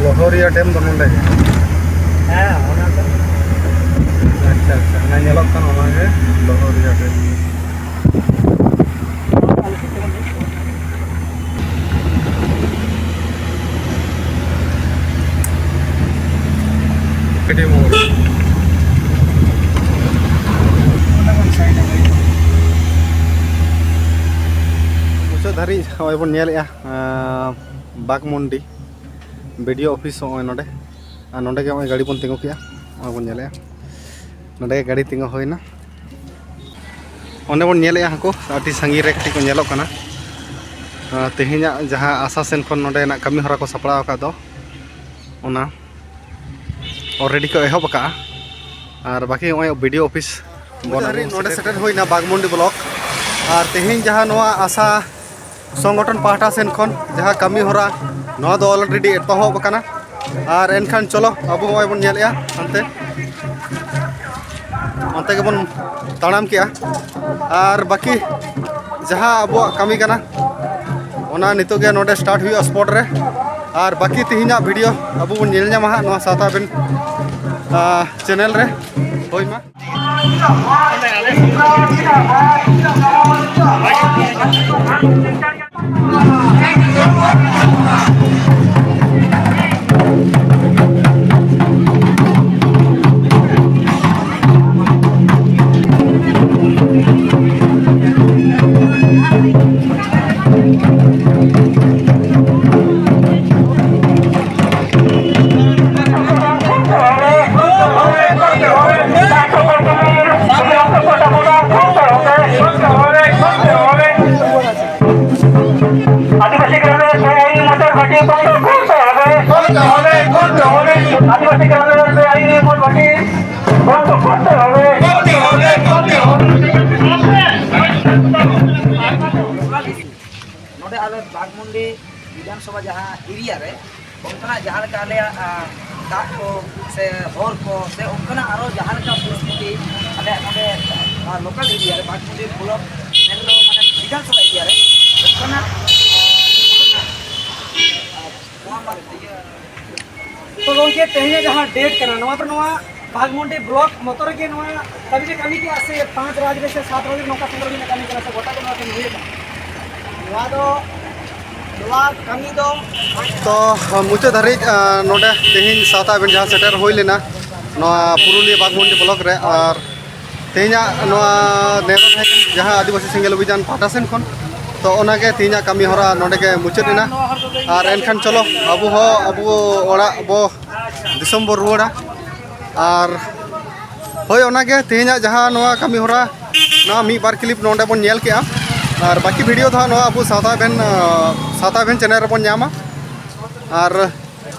ᱞᱚᱦᱚᱨᱤᱭᱟ ᱰᱮᱢ ᱫᱚ ᱱᱚᱰᱮ᱾ ᱦᱮᱸ, ᱚᱱᱟ ᱫᱚ᱾ ᱟᱪᱪᱷᱟ, ᱟᱪᱪᱷᱟ, ᱚᱱᱟ ᱧᱮᱞᱚᱜ ᱠᱟᱱ ᱚᱱᱟᱜᱮ ᱞᱚᱦᱚᱨᱤᱭᱟ ᱰᱮᱢ᱾ ᱠᱟᱹᱴᱤᱡ ᱢᱳᱲ᱾ ᱢᱩᱪᱟᱹᱫ ᱫᱷᱟᱹᱨᱤᱡ ᱱᱚᱜᱼᱚᱭ ᱵᱚᱱ ᱧᱮᱞᱮᱜᱼᱟ, ᱟᱸ, ᱵᱟᱜᱽᱢᱩᱱᱰᱤ ᱵᱤ ᱰᱤ ᱳ ᱚᱯᱷᱤᱥ ᱱᱚᱜᱼᱚᱭ ᱱᱚᱰᱮ᱾ ᱟᱨ ᱱᱚᱰᱮ ᱜᱮ ᱱᱚᱜᱼᱚᱭ ᱜᱟᱹᱰᱤ ᱵᱚᱱ ᱛᱤᱸᱜᱩ ᱠᱮᱜᱼᱟ, ᱱᱚᱜᱼᱚᱭ ᱵᱚᱱ ᱧᱮᱞᱮᱜᱼᱟ᱾ ᱱᱚᱰᱮ ᱜᱮ ᱜᱟᱹᱰᱤ ᱛᱤᱸᱜᱩ ᱦᱩᱭᱱᱟ᱾ ᱚᱸᱰᱮ ᱵᱚᱱ ᱧᱮᱞᱮᱜᱼᱟ ᱦᱟᱹᱠᱩ ᱟᱹᱰᱤ ᱥᱟᱺᱜᱤᱧ ᱨᱮ ᱠᱟᱹᱴᱤᱡ ᱠᱚ ᱧᱮᱞᱚᱜ ᱠᱟᱱᱟ᱾ ᱟᱨ ᱛᱮᱦᱮᱧᱟᱜ ᱡᱟᱦᱟᱸ ᱟᱥᱟ ᱥᱮᱱ ᱠᱷᱚᱱ ᱱᱚᱰᱮᱱᱟᱜ ᱠᱟᱹᱢᱤ ᱦᱚᱨᱟ ᱠᱚ ᱥᱟᱯᱲᱟᱣ ᱟᱠᱟᱫ ᱫᱚ, ᱚᱱᱟ already ᱠᱚ ᱮᱦᱚᱵ ᱟᱠᱟᱜᱼᱟ᱾ ᱟᱨ ᱵᱟᱹᱠᱤ ᱱᱚᱜᱼᱚᱭ ᱵᱤ ᱰᱤ ᱳ ᱚᱯᱷᱤᱥ ᱵᱚᱱ ᱱᱚᱰᱮ ᱥᱮᱴᱮᱨ ᱦᱩᱭᱱᱟ ᱵᱟᱜᱽᱢᱩᱱᱰᱤ ᱵᱞᱚᱠ᱾ ᱟᱨ ᱛᱮᱦᱮᱧ ᱡᱟᱦᱟᱸ ᱱᱚᱣᱟ ᱟᱥᱟ ᱥᱚᱝᱜᱚᱴᱷᱚᱱ ᱯᱟᱦᱴᱟ ᱥᱮᱱ ᱠᱷᱚᱱ ᱡᱟᱦᱟᱸ ᱠᱟᱹᱢᱤ ᱦᱚᱨᱟ, ᱱᱚᱣᱟ ᱫᱚ already ᱮᱛᱚᱦᱚᱵ ᱟᱠᱟᱱᱟ᱾ ᱟᱨ ᱮᱱᱠᱷᱟᱱ ᱪᱚᱞᱚ, ᱟᱵᱚ ᱱᱚᱜᱼᱚᱭ ᱵᱚᱱ ᱧᱮᱞᱮᱜᱼᱟ, ᱦᱟᱱᱛᱮ ᱚᱱᱛᱮ ᱜᱮᱵᱚᱱ ᱛᱟᱲᱟᱢ ᱠᱮᱜᱼᱟ᱾ ᱟᱨ ᱵᱟᱹᱠᱤ ᱡᱟᱦᱟᱸ ᱟᱵᱚᱣᱟᱜ ᱠᱟᱹᱢᱤ ᱠᱟᱱᱟ, ᱚᱱᱟ ᱱᱤᱛᱚᱜ ᱜᱮ ᱱᱚᱰᱮ start ᱦᱩᱭᱩᱜᱼᱟ spot ᱨᱮ᱾ ᱟᱨ ᱵᱟᱹᱠᱤ ᱛᱮᱦᱮᱧᱟᱜ video ᱟᱵᱚ ᱵᱚᱱ ᱧᱮᱞ ᱧᱟᱢᱟ ᱦᱟᱸᱜ ᱱᱚᱣᱟ ᱥᱟᱶᱛᱟ ᱟᱵᱮᱱ, ᱟᱸ, channel ᱨᱮ᱾ ᱦᱳᱭ ᱢᱟ᱾ আদিবাসী গ্রামের বেআইনি মদের ভাটি বন্ধ করতে হবে। করতে হবে, করতে হবে। আদিবাসী গ্রামের বেআইনি মদ ভাটি বন্ধ করতে হবে। করতে হবে, করতে হবে। ᱱᱚᱰᱮ ᱟᱞᱮ ᱵᱟᱜᱽᱢᱩᱱᱰᱤ ᱵᱤᱫᱷᱟᱱ ᱥᱚᱵᱷᱟ ᱡᱟᱦᱟᱸ ᱮᱨᱤᱭᱟ ᱨᱮ ᱚᱱᱠᱟᱱᱟᱜ ᱡᱟᱦᱟᱸ ᱞᱮᱠᱟ ᱟᱞᱮᱭᱟᱜ, ᱟ, ᱫᱟᱜ ᱠᱚ ᱥᱮ ᱦᱚᱨ ᱠᱚ ᱥᱮ ᱚᱱᱠᱟᱱᱟᱜ ᱟᱨᱚ ᱡᱟᱦᱟᱸ ᱞᱮᱠᱟ ᱯᱚᱨᱤᱥᱛᱷᱤᱛᱤ ᱟᱞᱮᱭᱟᱜ ᱱᱚᱰᱮ, ᱟ, ᱞᱳᱠᱟᱞ ᱮᱨᱤᱭᱟ ᱨᱮ ᱵᱟᱜᱽᱢᱩᱱᱰᱤ ᱵᱞᱚᱠ ᱢᱮᱱᱫᱚ ᱢᱟᱱᱮ ᱵᱤᱫᱷᱟᱱ ᱥᱚᱵᱷᱟ ᱮᱨᱤᱭᱟ ᱨᱮ ᱚᱱᱠᱟᱱᱟᱜ, ᱟ, ᱱᱚᱣᱟ ᱢᱟ-, ᱤᱭᱟᱹ, ᱜᱚᱢᱠᱮ, ᱛᱮᱦᱮᱧᱟᱜ ᱡᱟᱦᱟᱸ ᱰᱮᱴ ᱠᱟᱱᱟ, ᱱᱚᱣᱟ ᱫᱚ ᱱᱚᱣᱟ ᱵᱟᱜᱽᱢᱩᱱᱰᱤ ᱵᱞᱚᱠ ᱢᱚᱛᱚ ᱨᱮᱜᱮ ᱱᱚᱣᱟ ᱠᱟᱹᱢᱤ ᱯᱮ ᱠᱟᱹᱢᱤ ᱠᱮᱜᱼᱟ ᱥᱮ ᱯᱟᱸᱪ ᱨᱟᱡᱽ ᱨᱮ ᱥᱮ ᱥᱟᱛ ᱨᱟᱡᱽ ᱨᱮ ᱱᱚᱝᱠᱟ ᱥᱮᱸᱫᱽᱨᱟ ᱵᱤᱱ ᱠᱟᱹᱢᱤ ᱠᱟᱱᱟ ᱥᱮ ᱜᱚᱴᱟ ᱜᱮ ᱱᱚᱣᱟ ᱠᱟᱹᱢᱤ ᱦᱩᱭ ᱟᱠᱟᱱᱟ? ᱱᱚᱣᱟ ᱫᱚ, ᱱᱚᱣᱟ ᱠᱟᱹᱢᱤ ᱫᱚ ᱛᱚ ᱢᱩᱪᱟᱹᱫ ᱫᱷᱟᱹᱨᱤᱡ, ᱟ, ᱱᱚᱰᱮ ᱛᱮᱦᱮᱧ ᱥᱟᱶᱛᱟ ᱮᱵᱷᱮᱱ ᱡᱟᱦᱟᱸ ᱥᱮᱴᱮᱨ ᱦᱩᱭ ᱞᱮᱱᱟ ᱱᱚᱣᱟ ᱯᱩᱨᱩᱞᱤᱭᱟᱹ ᱵᱟᱜᱽᱢᱩᱱᱰᱤ ᱵᱞᱚᱠ ᱨᱮ, ᱟᱨ ᱛᱮᱦᱮᱧᱟᱜ ᱱᱚᱣᱟ ᱱᱮᱦᱚᱨ ᱛᱟᱦᱮᱸ ᱠᱟᱱᱟ ᱡᱟᱦᱟᱸ ᱟᱹᱫᱤᱵᱟᱹᱥᱤ ᱥᱮᱸᱜᱮᱞ ᱚᱵᱷᱤᱡᱟᱱ ᱯᱟᱦᱴᱟ ᱥᱮᱱ ᱠᱷᱚᱱ᱾ ᱛᱚ ᱚᱱᱟᱜᱮ ᱛᱮᱦᱮᱧᱟᱜ ᱠᱟᱹᱢᱤ ᱦᱚᱨᱟ ᱱᱚᱰᱮ ᱜᱮ ᱢᱩᱪᱟᱹᱫ ᱮᱱᱟ᱾ ᱟᱨ ᱮᱱᱠᱷᱟᱱ ᱪᱚᱞᱚ ᱟᱵᱚ ᱦᱚᱸ ᱟᱵᱚ ᱚᱲᱟᱜ ᱵᱚ ᱫᱤᱥᱚᱢ ᱵᱚ ᱨᱩᱣᱟᱹᱲᱟ᱾ ᱟᱨ ᱦᱳᱭ, ᱚᱱᱟᱜᱮ ᱛᱮᱦᱮᱧᱟᱜ ᱡᱟᱦᱟᱸ ᱱᱚᱣᱟ ᱠᱟᱹᱢᱤ ᱦᱚᱨᱟ, ᱱᱚᱣᱟ ᱢᱤᱫ ᱵᱟᱨ ᱠᱞᱤᱯ ᱱᱚᱰᱮ ᱵᱚᱱ ᱧᱮᱞ ᱠᱮᱜᱼᱟ᱾ ᱟᱨ ᱵᱟᱹᱠᱤ ᱵᱷᱤᱰᱤᱭᱳ ᱫᱚ ᱦᱟᱸᱜ ᱱᱚᱣᱟ ᱟᱵᱚ ᱥᱟᱶᱛᱟ ᱮᱵᱷᱮᱱ, ᱟ, ᱥᱟᱶᱛᱟ ᱮᱵᱷᱮᱱ ᱪᱮᱱᱮᱞ ᱨᱮᱵᱚᱱ ᱧᱟᱢᱟ᱾ ᱟᱨ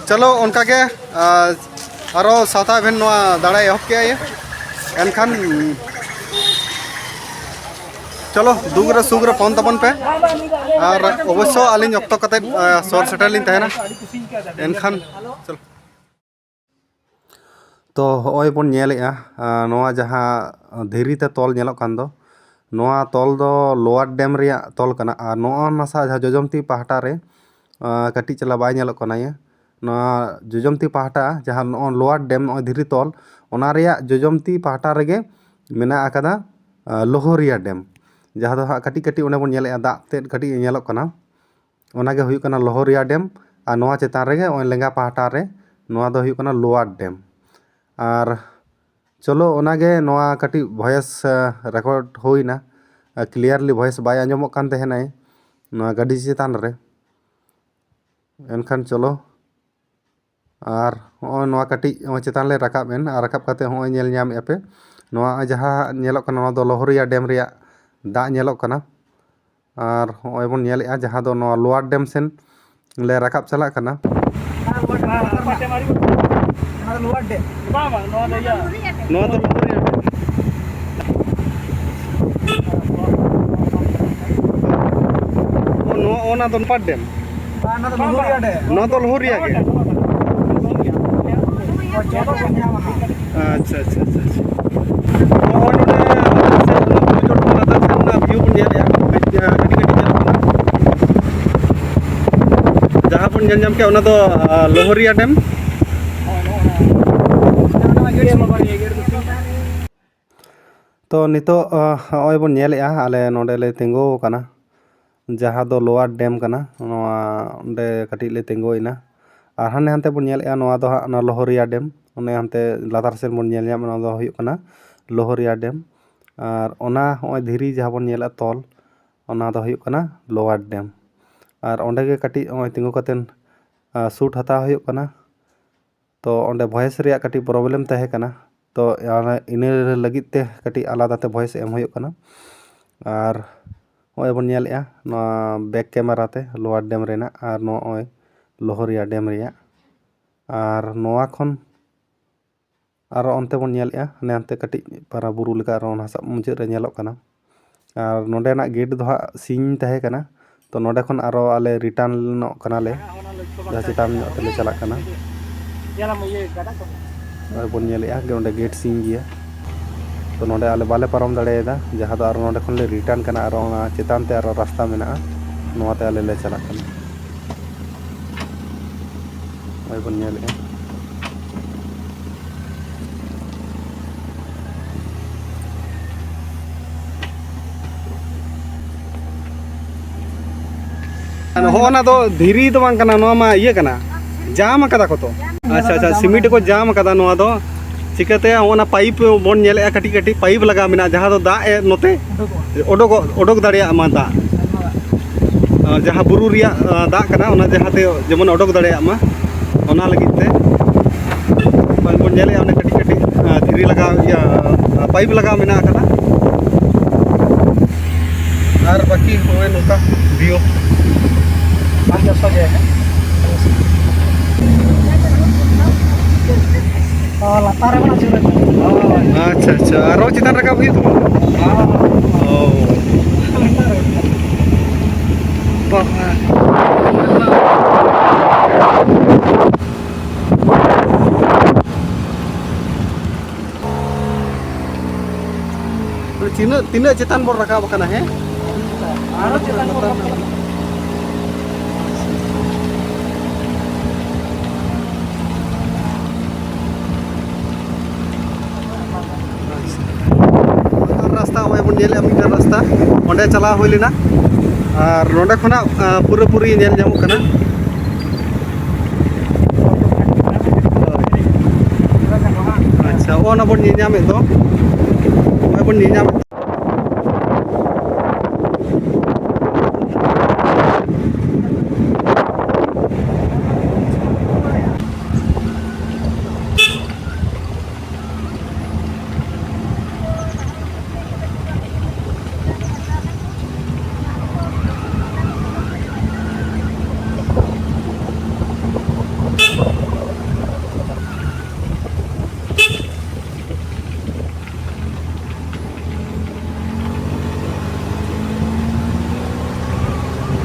ᱪᱚᱞᱚ ᱚᱱᱠᱟᱜᱮ, ᱟ, ᱟᱨᱚ ᱥᱟᱶᱛᱟ ᱮᱵᱷᱮᱱ ᱱᱚᱣᱟ ᱫᱟᱬᱟ ᱮᱦᱚᱵ ᱠᱮᱜᱼᱟ᱾ ᱮᱱᱠᱷᱟᱱ ᱪᱚᱞᱚ, ᱫᱩᱠ ᱨᱮ ᱥᱩᱠ ᱨᱮ ᱯᱷᱳᱱ ᱛᱟᱵᱚᱱ ᱯᱮ᱾ ᱟᱨ ᱚᱵᱚᱥᱥᱚ ᱟᱹᱞᱤᱧ ᱚᱠᱛᱚ ᱠᱟᱛᱮᱫ, ᱟ, ᱥᱚᱦᱚᱨ ᱥᱮᱴᱮᱨ ᱞᱤᱧ ᱛᱟᱦᱮᱱᱟ᱾ ᱮᱱᱠᱷᱟᱱ ᱪᱚᱞᱚ᱾ ᱛᱚ ᱦᱚᱸᱜᱼᱚᱭ ᱵᱚᱱ ᱧᱮᱞᱮᱜᱼᱟ, ᱟ, ᱱᱚᱣᱟ ᱡᱟᱦᱟᱸ ᱫᱷᱤᱨᱤ ᱛᱮ ᱛᱚᱞ ᱧᱮᱞᱚᱜ ᱠᱟᱱ ᱫᱚ, ᱱᱚᱣᱟ ᱛᱚᱞ ᱫᱚ ᱞᱳᱣᱟᱨ ᱰᱮᱢ ᱨᱮᱭᱟᱜ ᱛᱚᱞ ᱠᱟᱱᱟ᱾ ᱟᱨ ᱱᱚᱜᱼᱚ ᱱᱟᱥᱟ ᱡᱟᱦᱟᱸ ᱡᱚᱡᱚᱢ ᱛᱤ ᱯᱟᱦᱴᱟ ᱨᱮ, ᱟ, ᱠᱟᱹᱴᱤᱡ ᱪᱟᱞᱟ ᱵᱟᱭ ᱧᱮᱞᱚᱜ ᱠᱟᱱᱟ ᱤᱭᱟᱹ᱾ ᱱᱚᱣᱟ ᱡᱚᱡᱚᱢ ᱛᱤ ᱯᱟᱦᱴᱟ ᱡᱟᱦᱟᱸ ᱱᱚᱜᱼᱚ ᱞᱳᱣᱟᱨ ᱰᱮᱢ, ᱱᱚᱜᱼᱚᱭ ᱫᱷᱤᱨᱤ ᱛᱚᱞ, ᱚᱱᱟ ᱨᱮᱭᱟᱜ ᱡᱚᱡᱚᱢ ᱛᱤ ᱯᱟᱦᱴᱟ ᱨᱮᱜᱮ ᱢᱮᱱᱟᱜ ᱟᱠᱟᱫᱟ, ᱟ, ᱞᱳᱦᱚᱨᱤᱭᱟ ᱰᱮᱢ᱾ ᱡᱟᱦᱟᱸ ᱫᱚ ᱦᱟᱸᱜ ᱠᱟᱹᱴᱤᱡ ᱠᱟᱹᱴᱤᱡ ᱚᱸᱰᱮ ᱵᱚᱱ ᱧᱮᱞᱮᱜᱼᱟ, ᱫᱟᱜ ᱛᱮᱫ ᱠᱟᱹᱴᱤᱡ ᱧᱮᱞᱚᱜ ᱠᱟᱱᱟ᱾ ᱚᱱᱟᱜᱮ ᱦᱩᱭᱩᱜ ᱠᱟᱱᱟ ᱞᱳᱦᱚᱨᱤᱭᱟ ᱰᱮᱢ᱾ ᱟᱨ ᱱᱚᱣᱟ ᱪᱮᱛᱟᱱ ᱨᱮᱜᱮ ᱱᱚᱜᱼᱚᱭ ᱞᱮᱸᱜᱟ ᱯᱟᱦᱴᱟ ᱨᱮ ᱱᱚᱣᱟ ᱫᱚ ᱦᱩᱭᱩᱜ ᱠᱟᱱᱟ ᱞᱳᱣᱟᱨ ᱰᱮᱢ᱾ ᱟᱨ ᱪᱚᱞᱚ ᱚᱱᱟᱜᱮ ᱱᱚᱣᱟ ᱠᱟᱹᱴᱤᱡ ᱵᱷᱚᱭᱮᱥ, ᱟ, ᱨᱮᱠᱚᱨᱰ ᱦᱩᱭᱱᱟ᱾ ᱟ, ᱠᱞᱤᱭᱟᱨᱞᱤ ᱵᱷᱚᱭᱮᱥ ᱵᱟᱭ ᱟᱸᱡᱚᱢᱚᱜ ᱠᱟᱱ ᱛᱟᱦᱮᱱᱟᱭ ᱱᱚᱣᱟ ᱜᱟᱹᱰᱤ ᱪᱮᱛᱟᱱ ᱨᱮ᱾ ᱮᱱᱠᱷᱟᱱ ᱪᱚᱞᱚ, ᱟᱨ ᱦᱚᱸᱜᱼᱚᱭ ᱱᱚᱣᱟ ᱠᱟᱹᱴᱤᱡ ᱱᱚᱜᱼᱚᱭ ᱪᱮᱛᱟᱱ ᱞᱮ ᱨᱟᱠᱟᱵ ᱮᱱ, ᱟᱨ ᱨᱟᱠᱟᱵ ᱠᱟᱛᱮ ᱦᱚᱸᱜᱼᱚᱭ ᱧᱮᱞ ᱧᱟᱢᱮᱫᱼᱟ ᱯᱮ, ᱱᱚᱣᱟ ᱡᱟᱦᱟᱸ ᱧᱮᱞᱚᱜ ᱠᱟᱱᱟ, ᱱᱚᱣᱟ ᱫᱚ ᱞᱳᱦᱚᱨᱤᱭᱟ ᱰᱮᱢ ᱨᱮᱭᱟᱜ ᱫᱟᱜ ᱧᱮᱞᱚᱜ ᱠᱟᱱᱟ᱾ ᱟᱨ ᱦᱚᱸᱜᱼᱚᱭ ᱵᱚᱱ ᱧᱮᱞᱮᱫᱼᱟ, ᱡᱟᱦᱟᱸ ᱫᱚ ᱱᱚᱣᱟ ᱞᱳᱣᱟᱨ ᱰᱮᱢ ᱥᱮᱱ ᱞᱮ ᱨᱟᱠᱟᱵ ᱪᱟᱞᱟᱜ ᱠᱟᱱᱟ᱾ ᱚᱱᱟ ᱫᱚ ᱞᱳᱣᱟᱨ ᱰᱮᱢ᱾ ᱵᱟᱝ, ᱵᱟᱝ, ᱱᱚᱣᱟ ᱫᱚ ᱤᱭᱟᱹ᱾ ᱱᱚᱣᱟ ᱫᱚ ᱞᱳᱣᱟᱨ ᱰᱮᱢ᱾ ᱱᱚᱣᱟ, ᱚᱱᱟ ᱫᱚ ᱞᱳᱣᱟᱨ ᱰᱮᱢ᱾ ᱵᱟᱝ, ᱚᱱᱟ ᱫᱚ ᱞᱳᱦᱚᱨᱤᱭᱟ ᱰᱮᱢ᱾ ᱱᱚᱣᱟ ᱫᱚ ᱞᱳᱦᱚᱨᱤᱭᱟ ᱜᱮ᱾ ᱟᱪᱪᱷᱟ, ᱟᱪᱪᱷᱟ, ᱟᱪᱪᱷᱟ, ᱟᱪᱪᱷᱟ᱾ ᱱᱚᱜᱼᱚᱭ ᱱᱚᱰᱮ ᱞᱟᱛᱟᱨ ᱥᱮᱫ ᱚᱱᱟ ᱵᱩᱨᱩ ᱪᱚᱴ ᱠᱷᱚᱱ ᱞᱟᱛᱟᱨ ᱥᱮᱫ ᱚᱱᱟ ᱵᱷᱤᱭᱩ ᱵᱚᱱ ᱧᱮᱞᱮᱫᱼᱟ, ᱠᱟᱹᱴᱤᱡ, ᱠᱟᱹᱴᱤᱡ ᱠᱟᱹᱴᱤᱡ ᱧᱮᱞᱚᱜ ᱠᱟᱱᱟ᱾ ᱡᱟᱦᱟᱸ ᱵᱚᱱ ᱧᱮᱞ ᱧᱟᱢ ᱠᱮᱫ, ᱚᱱᱟ ᱫᱚ, ᱟ, ᱞᱳᱦᱚᱨᱤᱭᱟ ᱰᱮᱢ᱾ ᱛᱚ ᱱᱤᱛᱚᱜ, ᱟᱸ, ᱱᱚᱜᱼᱚᱭ ᱵᱚᱱ ᱧᱮᱞᱮᱜᱼᱟ, ᱟᱞᱮ ᱱᱚᱰᱮ ᱞᱮ ᱛᱤᱸᱜᱩ ᱟᱠᱟᱱᱟ, ᱡᱟᱦᱟᱸ ᱫᱚ ᱞᱳᱣᱟᱨ ᱰᱮᱢ ᱠᱟᱱᱟ᱾ ᱱᱚᱣᱟ ᱚᱸᱰᱮ ᱠᱟᱹᱴᱤᱡ ᱞᱮ ᱛᱤᱸᱜᱩᱭᱮᱱᱟ᱾ ᱟᱨ ᱦᱟᱱᱮ ᱦᱟᱱᱛᱮ ᱵᱚᱱ ᱧᱮᱞᱮᱜᱼᱟ, ᱱᱚᱣᱟ ᱫᱚ ᱦᱟᱸᱜ ᱚᱱᱟ ᱞᱚᱦᱚᱨᱤᱭᱟ ᱰᱮᱢ᱾ ᱚᱱᱮ ᱦᱟᱱᱛᱮ ᱞᱟᱛᱟᱨ ᱥᱮᱫ ᱵᱚᱱ ᱧᱮᱞ ᱧᱟᱢ, ᱚᱱᱟ ᱫᱚ ᱦᱩᱭᱩᱜ ᱠᱟᱱᱟ ᱞᱚᱦᱚᱨᱤᱭᱟ ᱰᱮᱢ᱾ ᱟᱨ ᱚᱱᱟ ᱦᱚᱸᱜᱼᱚᱭ ᱫᱷᱤᱨᱤ ᱡᱟᱦᱟᱸ ᱵᱚᱱ ᱧᱮᱞᱮᱜᱼᱟ ᱛᱚᱞ, ᱚᱱᱟ ᱫᱚ ᱦᱩᱭᱩᱜ ᱠᱟᱱᱟ ᱞᱳᱣᱟᱨ ᱰᱮᱢ᱾ ᱟᱨ ᱚᱸᱰᱮ ᱜᱮ ᱠᱟᱹᱴᱤᱡ ᱱᱚᱜᱼᱚᱭ ᱛᱤᱸᱜᱩ ᱠᱟᱛᱮᱫ, ᱟᱸ, ᱥᱩᱴ ᱦᱟᱛᱟᱣ ᱦᱩᱭᱩᱜ ᱠᱟᱱᱟ᱾ ᱛᱚ ᱚᱸᱰᱮ ᱵᱷᱚᱭᱮᱥ ᱨᱮᱭᱟᱜ ᱠᱟᱹᱴᱤᱡ ᱯᱨᱚᱵᱞᱮᱢ ᱛᱟᱦᱮᱸ ᱠᱟᱱᱟ᱾ ᱛᱚ ᱚᱱᱟ, ᱤᱱᱟᱹ ᱞᱟᱹᱜᱤᱫ ᱛᱮ ᱠᱟᱹᱴᱤᱡ ᱟᱞᱟᱫᱟ ᱛᱮ ᱵᱷᱚᱭᱮᱥ ᱮᱢ ᱦᱩᱭᱩᱜ ᱠᱟᱱᱟ᱾ ᱟᱨ ᱱᱚᱜᱼᱚᱭ ᱵᱚᱱ ᱧᱮᱞᱮᱜᱼᱟ ᱱᱚᱣᱟ ᱵᱮᱠ ᱠᱮᱢᱮᱨᱟ ᱛᱮ ᱞᱳᱣᱟᱨ ᱰᱮᱢ ᱨᱮᱱᱟᱜ, ᱟᱨ ᱱᱚᱜᱼᱚᱭ ᱞᱚᱦᱚᱨᱤᱭᱟ ᱰᱮᱢ ᱨᱮᱭᱟᱜ᱾ ᱟᱨ ᱱᱚᱣᱟ ᱠᱷᱚᱱ ᱟᱨᱚ ᱚᱱᱛᱮ ᱵᱚᱱ ᱧᱮᱞᱮᱜᱼᱟ, ᱦᱟᱱᱮ ᱦᱟᱱᱛᱮ ᱠᱟᱹᱴᱤᱡ ᱯᱟᱨᱟ ᱵᱩᱨᱩ ᱞᱮᱠᱟ ᱟᱨᱚ ᱚᱱᱟ ᱥᱟᱵ ᱢᱩᱪᱟᱹᱫ ᱨᱮ ᱧᱮᱞᱚᱜ ᱠᱟᱱᱟ᱾ ᱟᱨ ᱱᱚᱸᱰᱮᱱᱟᱜ ᱜᱮᱴ ᱫᱚ ᱦᱟᱸᱜ ᱥᱤᱧ ᱛᱟᱦᱮᱸ ᱠᱟᱱᱟ᱾ ᱛᱚ ᱱᱚᱸᱰᱮ ᱠᱷᱚᱱ ᱟᱨᱚ ᱟᱞᱮ ᱨᱤᱴᱟᱨᱱᱚᱜ ᱠᱟᱱᱟᱞᱮ, ᱡᱟᱦᱟᱸ ᱪᱮᱛᱟᱱ ᱧᱚᱜ ᱛᱮᱞᱮ ᱪᱟᱞᱟᱜ ᱠᱟᱱᱟ᱾ ᱱᱚᱜᱼᱚᱭ ᱵᱚᱱ ᱧᱮᱞᱮᱜᱼᱟ ᱡᱮ ᱚᱸᱰᱮ ᱜᱮᱴ ᱥᱤᱧ ᱜᱮᱭᱟ᱾ ᱛᱚ ᱱᱚᱸᱰᱮ ᱟᱞᱮ ᱵᱟᱞᱮ ᱯᱟᱨᱚᱢ ᱫᱟᱲᱮᱭᱟᱫᱟ, ᱡᱟᱦᱟᱸ ᱫᱚ ᱟᱨᱚ ᱱᱚᱸᱰᱮ ᱠᱷᱚᱱ ᱞᱮ ᱨᱤᱴᱟᱨᱱ ᱠᱟᱱᱟ, ᱟᱨᱚ ᱚᱱᱟ ᱪᱮᱛᱟᱱ ᱛᱮ ᱟᱨᱚ ᱨᱟᱥᱛᱟ ᱢᱮᱱᱟᱜᱼᱟ, ᱱᱚᱣᱟ ᱛᱮ ᱟᱞᱮ ᱞᱮ ᱪᱟᱞᱟᱜ ᱠᱟᱱᱟ᱾ ᱱᱚᱜᱼᱚᱭ ᱵᱚᱱ ᱧᱮᱞᱮᱜᱼᱟ᱾ ᱦᱚᱸᱜᱼᱚ ᱱᱟ ᱫᱚ ᱫᱷᱤᱨᱤ ᱫᱚ ᱵᱟᱝ ᱠᱟᱱᱟ, ᱱᱚᱣᱟ ᱢᱟ ᱤᱭᱟᱹ ᱠᱟᱱᱟ, ᱡᱟᱢ ᱟᱠᱟᱫᱟ ᱠᱚ ᱛᱚ᱾ ᱟᱪᱪᱷᱟ, ᱟᱪᱪᱷᱟ, ᱥᱤᱢᱮᱱᱴ ᱠᱚ ᱡᱟᱢ ᱟᱠᱟᱫᱟ ᱱᱚᱣᱟ ᱫᱚ᱾ ᱪᱤᱠᱟᱹᱛᱮ ᱦᱚᱸᱜᱼᱚ ᱱᱟ ᱯᱟᱭᱤᱯ ᱵᱚᱱ ᱧᱮᱞᱮᱜᱼᱟ, ᱠᱟᱹᱴᱤᱡ ᱠᱟᱹᱴᱤᱡ ᱯᱟᱭᱤᱯ ᱞᱟᱜᱟᱣ ᱢᱮᱱᱟᱜᱼᱟ, ᱡᱟᱦᱟᱸ ᱫᱚ ᱫᱟᱜ ᱮ ᱱᱚᱛᱮ ᱚᱰᱚᱠᱚᱜᱼᱟ᱾ ᱚᱰᱚᱠᱚᱜ, ᱚᱰᱚᱠ ᱫᱟᱲᱮᱭᱟᱜ ᱢᱟ ᱫᱟᱜ᱾ ᱟᱨ ᱡᱟᱦᱟᱸ ᱵᱩᱨᱩ ᱨᱮᱭᱟᱜ, ᱟᱸ, ᱫᱟᱜ ᱠᱟᱱᱟ, ᱚᱱᱟ ᱡᱟᱦᱟᱸᱛᱮ ᱡᱮᱢᱚᱱ ᱚᱰᱚᱠ ᱫᱟᱲᱮᱭᱟᱜ ᱢᱟ, ᱚᱱᱟ ᱞᱟᱹᱜᱤᱫ ᱛᱮ ᱱᱚᱜᱼᱚᱭ ᱵᱚᱱ ᱧᱮᱞᱮᱜᱼᱟ, ᱚᱱᱮ ᱠᱟᱹᱴᱤᱡ ᱠᱟᱹᱴᱤᱡ, ᱟᱸ, ᱫᱷᱤᱨᱤ ᱞᱟᱜᱟᱣ, ᱤᱭᱟᱹ, ᱯᱟᱭᱤᱯ ᱞᱟᱜᱟᱣ ᱢᱮᱱᱟᱜ ᱟᱠᱟᱫᱟ᱾ ᱟᱨ ᱵᱟᱹᱠᱤ ᱱᱚᱜᱼᱚᱭ ᱱᱚᱝᱠᱟ ᱵᱷᱤᱭᱩ᱾ ᱟᱨ ᱡᱚᱛᱚ ᱜᱮ᱾ ᱚ, ᱞᱟᱛᱟᱨ ᱨᱮ ᱢᱮᱱᱟᱜ ᱪᱮᱫ ᱞᱮᱠᱟ? ᱟᱪᱪᱷᱟ, ᱟᱪᱪᱷᱟ, ᱟᱨᱚ ᱪᱮᱛᱟᱱ ᱨᱟᱠᱟᱵ ᱦᱩᱭᱩᱜ ᱛᱟᱢᱟ? ᱚ᱾ ᱵᱟᱵᱟ᱾ ᱛᱤᱱᱟᱹᱜ, ᱛᱤᱱᱟᱹᱜ ᱪᱮᱛᱟᱱ ᱵᱚᱱ ᱨᱟᱠᱟᱵ ᱟᱠᱟᱱᱟ, ᱦᱮᱸ? ᱟᱨᱚ ᱪᱮᱛᱟᱱ ᱵᱚᱱ ᱨᱟᱠᱟᱵ ᱟᱠᱟᱱᱟ᱾ ᱧᱮᱞᱮᱫᱼᱟ ᱢᱤᱫᱴᱮᱱ ᱨᱟᱥᱛᱟ, ᱚᱸᱰᱮ ᱪᱟᱞᱟᱣ ᱦᱩᱭ ᱞᱮᱱᱟ᱾ ᱟᱨ ᱱᱚᱸᱰᱮ ᱠᱷᱚᱱᱟᱜ ᱯᱩᱨᱟᱹᱯᱩᱨᱤ ᱧᱮᱞ ᱧᱟᱢᱚᱜ ᱠᱟᱱᱟ᱾ ᱟᱪᱪᱷᱟ, ᱚᱱᱟ ᱵᱚᱱ ᱧᱮᱞ ᱧᱟᱢᱮᱫ ᱫᱚ, ᱱᱚᱜᱼᱚᱭ ᱵᱚᱱ ᱧᱮᱞ ᱧᱟᱢᱮᱫ ᱫᱚ᱾